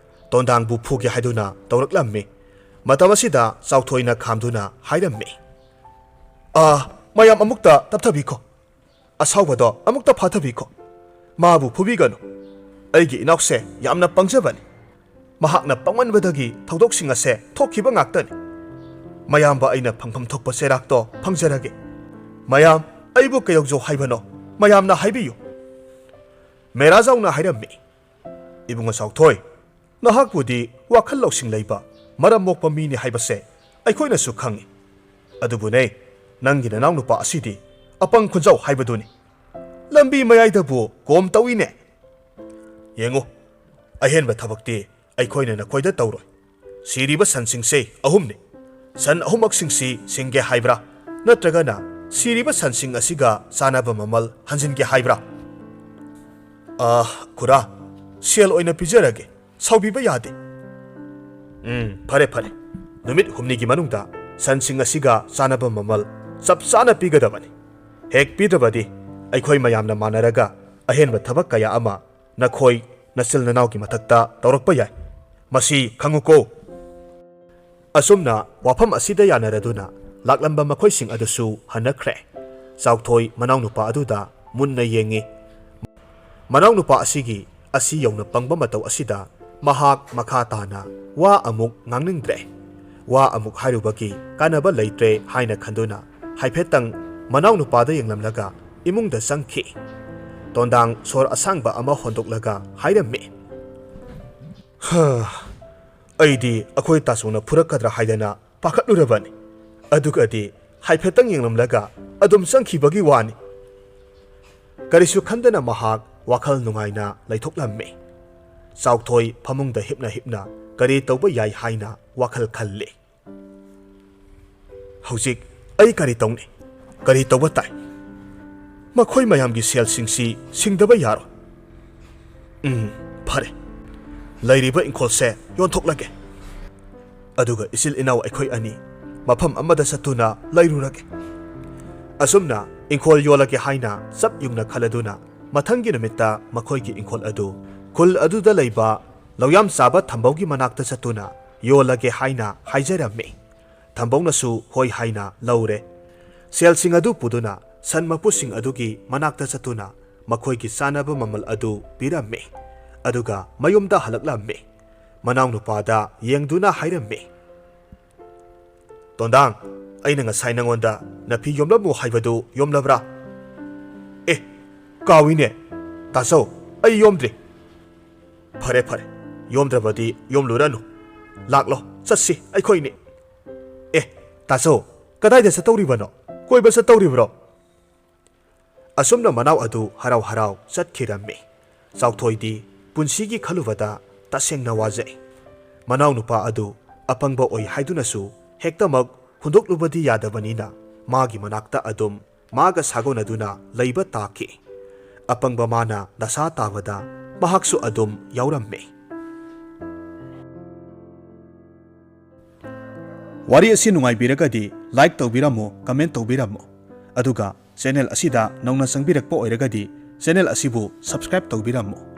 ꯇꯣꯟꯗꯥꯡꯕꯨ ꯐꯨꯒꯦ ꯍꯥꯏꯗꯨꯅ ꯇꯧꯔꯛꯂꯝꯃꯤ꯫ ꯃꯇꯝ ꯑꯁꯤꯗ ꯆꯥꯎꯊꯣꯏꯅ ꯈꯥꯝꯗꯨꯅ ꯍꯥꯏꯔꯝꯃꯤ, "ꯑꯥ, ꯃꯌꯥꯝ ꯑꯃꯨꯛꯇ ꯇꯞꯊꯕꯤꯈꯣ꯫ ꯑꯁꯥꯎꯕꯗꯣ ꯑꯃꯨꯛꯇ ꯐꯥꯊꯕꯤꯈꯣ꯫ ꯃꯥꯕꯨ ꯐꯨꯕꯤꯒꯅꯨ꯫ ꯑꯩꯒꯤ ꯏꯅꯥꯎꯁꯦ ꯌꯥꯝꯅ ꯄꯪꯖꯕꯅꯤ꯫ ꯃꯍꯥꯛꯅ ꯄꯪꯃꯟꯕꯗꯒꯤ ꯊꯧꯗꯣꯛꯁꯤꯡ ꯑꯁꯦ ꯊꯣꯛꯈꯤꯕ ꯉꯥꯛꯇꯅꯤ꯫ ꯃꯌꯥꯝꯕ ꯑꯩꯅ ꯐꯪꯐꯝ ꯊꯣꯛꯄ ꯆꯩꯔꯥꯛꯇꯣ ꯐꯪꯖꯔꯒꯦ꯫ ꯃꯌꯥꯝ, ꯑꯩꯕꯨ ꯀꯩꯗꯧꯖꯧ ꯍꯥꯏꯕꯅꯣ? ꯃꯌꯥꯝꯅ ꯍꯥꯏꯕꯤꯌꯨ꯫" ꯃꯦꯔꯥꯖꯥꯎꯅ ꯍꯥꯏꯔꯝꯃꯤ, "ꯏꯕꯨꯡꯉꯣ ꯆꯥꯎꯊꯣꯏ, ꯅꯍꯥꯛꯄꯨꯗꯤ ꯋꯥꯈꯜ ꯂꯧꯁꯤꯡ ꯂꯩꯕ, ꯃꯔꯝ ꯃꯣꯛꯄ ꯃꯤꯅꯤ ꯍꯥꯏꯕꯁꯦ ꯑꯩꯈꯣꯏꯅꯁꯨ ꯈꯪꯏ꯫ ꯑꯗꯨꯕꯨꯅꯦ, ꯅꯪꯒꯤ ꯅꯅꯥꯎꯅꯨꯄꯥ ꯑꯁꯤꯗꯤ ꯑꯄꯪ ꯈꯨꯟꯖꯥꯎ ꯍꯥꯏꯕꯗꯨꯅꯤ꯫ ꯂꯝꯕꯤ ꯃꯌꯥꯏꯗꯕꯨ ꯀꯣꯝ ꯇꯧꯏꯅꯦ꯫ ꯌꯦꯡꯉꯨ, ꯑꯍꯦꯟꯕ ꯊꯕꯛꯇꯤ ꯑꯩꯈꯣꯏꯅ ꯅꯈꯣꯏꯗ ꯇꯧꯔꯣꯏ꯫ ꯁꯤꯔꯤꯕ ꯁꯟꯁꯤꯡꯁꯦ ꯑꯍꯨꯝꯅꯤ꯫ ꯁꯟ ꯑꯍꯨꯝꯃꯛꯁꯤꯡꯁꯤ ꯁꯤꯡꯒꯦ ꯍꯥꯏꯕ꯭ꯔꯥ? ꯅꯠꯇ꯭ꯔꯒꯅ ꯁꯤꯔꯤꯕ ꯁꯟꯁꯤꯡ ꯑꯁꯤꯒ ꯆꯥꯅꯕ ꯃꯃꯜ ꯍꯟꯖꯤꯟꯒꯦ ꯍꯥꯏꯕ꯭ꯔꯥ?" "ꯑꯥ, ꯈꯨꯔꯥ, ꯁꯦꯜ ꯑꯣꯏꯅ ꯄꯤꯖꯔꯒꯦ꯫ ꯁꯥꯎꯕꯤꯕ ꯌꯥꯗꯦ꯫" "ꯎꯝ, ꯐꯔꯦ, ꯐꯔꯦ꯫ ꯅꯨꯃꯤꯠ ꯍꯨꯝꯅꯤꯒꯤ ꯃꯅꯨꯡꯗ ꯁꯟꯁꯤꯡ ꯑꯁꯤꯒ ꯆꯥꯅꯕ ꯃꯃꯜ ꯆꯞ ꯆꯥꯅ ꯄꯤꯒꯗꯕꯅꯤ꯫ ꯍꯦꯛ ꯄꯤꯗ꯭ꯔꯕꯗꯤ ꯑꯩꯈꯣꯏ ꯃꯌꯥꯝꯅ ꯃꯥꯟꯅꯔꯒ ꯑꯍꯦꯟꯕ ꯊꯕꯛ ꯀꯌꯥ ꯑꯃ ꯅꯈꯣꯏ ꯅꯆꯤꯜ ꯅꯅꯥꯎꯒꯤ ꯃꯊꯛꯇ ꯇꯧꯔꯛꯄ ꯌꯥꯏ꯫ ꯃꯁꯤ ꯈꯪꯉꯨꯀꯣ꯫" ꯑꯁꯨꯝꯅ ꯋꯥꯐꯝ ꯑꯁꯤꯗ ꯌꯥꯅꯔꯗꯨꯅ ꯂꯥꯛꯂꯝꯕ ꯃꯈꯣꯏꯁꯤꯡ ꯑꯗꯨꯁꯨ ꯍꯟꯅꯈ꯭ꯔꯦ꯫ ꯆꯥꯎꯊꯣꯏ ꯃꯅꯥꯎꯅꯨꯄꯥ ꯑꯗꯨꯗ ꯃꯨꯟꯅ ꯌꯦꯡꯉꯤ꯫ ꯃꯅꯥꯎꯅꯨꯄꯥ ꯑꯁꯤꯒꯤ ꯑꯁꯤ ꯌꯧꯅ ꯄꯪꯕ ꯃꯇꯧ ꯑꯁꯤꯗ ꯃꯍꯥꯛ ꯃꯈꯥ ꯇꯥꯅ ꯋꯥ ꯑꯃꯨꯛ ꯉꯥꯡꯅꯤꯡꯗ꯭ꯔꯦ꯫ ꯋꯥ ꯑꯃꯨꯛ ꯍꯥꯏꯔꯨꯕꯒꯤ ꯀꯥꯟꯅꯕ ꯂꯩꯇ꯭ꯔꯦ ꯍꯥꯏꯅ ꯈꯟꯗꯨꯅ ꯍꯥꯏꯐꯦꯠꯇꯪ ꯃꯅꯥꯎꯅꯨꯄꯥꯗ ꯌꯦꯡꯂꯝꯂꯒ ꯏꯃꯨꯡꯗ ꯆꯪꯈꯤ꯫ ꯇꯣꯟꯗꯥꯡ ꯁꯣꯔ ꯑꯁꯥꯡꯕ ꯑꯃ ꯍꯣꯟꯗꯣꯛꯂꯒ ꯍꯥꯏꯔꯝꯃꯤ, "ꯍꯥ, ꯑꯩꯗꯤ ꯑꯩꯈꯣꯏ ꯇꯥꯆꯧꯅ ꯐꯨꯔꯛꯀꯗ꯭ꯔꯥ ꯍꯥꯏꯗꯅ ꯄꯥꯈꯠꯂꯨꯔꯕꯅꯤ꯫ ꯑꯗꯨꯒꯗꯤ ꯍꯥꯏꯐꯦꯠꯇꯪ ꯌꯦꯡꯂꯝꯂꯒ ꯑꯗꯨꯝ ꯆꯪꯈꯤꯕꯒꯤ ꯋꯥꯅꯤ꯫" ꯀꯔꯤꯁꯨ ꯈꯟꯗꯅ ꯃꯍꯥꯛ ꯋꯥꯈꯜ ꯅꯨꯡꯉꯥꯏꯅ ꯂꯩꯊꯣꯛꯂꯝꯃꯤ꯫ ꯆꯥꯎꯊꯣꯏ ꯐꯃꯨꯡꯗ ꯍꯤꯞꯅ ꯍꯤꯞꯅ ꯀꯔꯤ ꯇꯧꯕ ꯌꯥꯏ ꯍꯥꯏꯅ ꯋꯥꯈꯜ ꯈꯜꯂꯤ꯫ "ꯍꯧꯖꯤꯛ ꯑꯩ ꯀꯔꯤ ꯇꯧꯅꯤ? ꯀꯔꯤ ꯇꯧꯕ ꯇꯥꯏ? ꯃꯈꯣꯏ ꯃꯌꯥꯝꯒꯤ ꯁꯦꯜꯁꯤꯡꯁꯤ ꯁꯤꯡꯗꯕ ꯌꯥꯔꯣꯏ꯫ ꯎꯝ, ꯐꯔꯦ꯫ ꯂꯩꯔꯤꯕ ꯏꯪꯈꯣꯜꯁꯦ ꯌꯣꯟꯊꯣꯛꯂꯒꯦ꯫ ꯑꯗꯨꯒ ꯏꯆꯤꯜ ꯏꯅꯥꯎ ꯑꯩꯈꯣꯏ ꯑꯅꯤ ꯃꯐꯝ ꯑꯃꯗ ꯆꯠꯇꯨꯅ ꯂꯩꯔꯨꯔꯒꯦ꯫" ꯑꯁꯨꯝꯅ ꯏꯪꯈꯣꯜ ꯌꯣꯜꯂꯒꯦ ꯍꯥꯏꯅ ꯆꯞ ꯌꯨꯡꯅ ꯈꯜꯂꯗꯨꯅ ꯃꯊꯪꯒꯤ ꯅꯨꯃꯤꯠꯇ ꯃꯈꯣꯏꯒꯤ ꯏꯪꯈꯣꯜ ꯑꯗꯨ ꯈꯨꯜ ꯑꯗꯨꯗ ꯂꯩꯕ ꯂꯧꯌꯥꯝ ꯆꯥꯕ ꯊꯝꯕꯧꯒꯤ ꯃꯅꯥꯛꯇ ꯆꯠꯇꯨꯅ ꯌꯣꯜꯂꯒꯦ ꯍꯥꯏꯅ ꯍꯥꯏꯖꯔꯝꯃꯤ꯫ ꯊꯝꯕꯧꯅꯁꯨ ꯍꯣꯏ ꯍꯥꯏꯅ ꯂꯧꯔꯦ꯫ ꯁꯦꯜꯁꯤꯡ ꯑꯗꯨ ꯄꯨꯗꯨꯅ ꯁꯟ ꯃꯄꯨꯁꯤꯡ ꯑꯗꯨꯒꯤ ꯃꯅꯥꯛꯇ ꯆꯠꯇꯨꯅ ꯃꯈꯣꯏꯒꯤ ꯆꯥꯅꯕ ꯃꯃꯜ ꯑꯗꯨ ꯄꯤꯔꯝꯃꯤ꯫ ꯑꯗꯨꯒ ꯃꯌꯨꯝꯗ ꯍꯜꯂꯛꯂꯝꯃꯤ꯫ ꯃꯅꯥꯎꯅꯨꯄꯥꯗ ꯌꯦꯡꯗꯨꯅ ꯍꯥꯏꯔꯝꯃꯤ, "ꯇꯣꯟꯗꯥꯡ, ꯑꯩꯅ ꯉꯁꯥꯏ ꯅꯉꯣꯟꯗ ꯅꯐꯤ ꯌꯣꯝꯂꯝꯃꯨ ꯍꯥꯏꯕꯗꯨ ꯌꯣꯝꯂꯕ꯭ꯔꯥ?" "ꯑꯦ, ꯀꯥꯎꯏꯅꯦ꯫ ꯇꯥꯆꯧ, ꯑꯩ ꯌꯣꯝꯗ꯭ꯔꯤ꯫" "ꯐꯔꯦ, ꯐꯔꯦ, ꯌꯣꯝꯗ꯭ꯔꯕꯗꯤ ꯌꯣꯝꯂꯨꯔꯅꯨ꯫ ꯂꯥꯛꯂꯣ, ꯆꯠꯁꯤ ꯑꯩꯈꯣꯏꯅꯤ꯫" "ꯑꯦ, ꯇꯥꯆꯧ, ꯀꯗꯥꯏꯗ ꯆꯠꯇꯧꯔꯤꯕꯅꯣ? ꯀꯣꯏꯕ ꯆꯠꯇꯧꯔꯤꯕ꯭ꯔꯣ?" ꯑꯁꯨꯝꯅ ꯃꯅꯥꯎ ꯑꯗꯨ ꯍꯔꯥꯎ ꯍꯔꯥꯎ ꯆꯠꯈꯤꯔꯝꯃꯤ꯫ ꯆꯥꯎꯊꯣꯏꯗꯤ ꯄꯨꯟꯁꯤꯒꯤ ꯈꯜꯂꯨꯕꯗ ꯇꯁꯦꯡꯅ ꯋꯥꯖꯩ꯫ ꯃꯅꯥꯎꯅꯨꯄꯥ ꯑꯗꯨ ꯑꯄꯪꯕ ꯑꯣꯏ ꯍꯥꯏꯗꯨꯅꯁꯨ ꯍꯦꯛꯇꯃꯛ ꯍꯨꯟꯗꯣꯛꯂꯨꯕꯗꯤ ꯌꯥꯗꯕꯅꯤꯅ ꯃꯥꯒꯤ ꯃꯅꯥꯛꯇ ꯑꯗꯨꯝ ꯃꯥꯒ ꯁꯥꯒꯣꯟꯅꯗꯨꯅ ꯂꯩꯕ ꯇꯥꯈꯤ꯫ ꯑꯄꯪꯕ ꯃꯥꯅ ꯗꯁꯥ ꯇꯥꯕꯗ ꯃꯍꯥꯛꯁꯨ ꯑꯗꯨꯝ ꯌꯥꯎꯔꯝꯃꯤ꯫ ꯋꯥꯔꯤ ꯑꯁꯤ ꯅꯨꯡꯉꯥꯏꯕꯤꯔꯒꯗꯤ like ꯇꯧꯕꯤꯔꯝꯃꯨ, comment ꯇꯧꯕꯤꯔꯝꯃꯨ꯫ ꯑꯗꯨꯒ channel ꯑꯁꯤꯗ ꯅꯧꯅ ꯆꯪꯕꯤꯔꯛꯄ ꯑꯣꯏꯔꯒꯗꯤ channel ꯑꯁꯤꯕꯨ subscribe ꯇꯧꯕꯤꯔꯝꯃꯨ꯫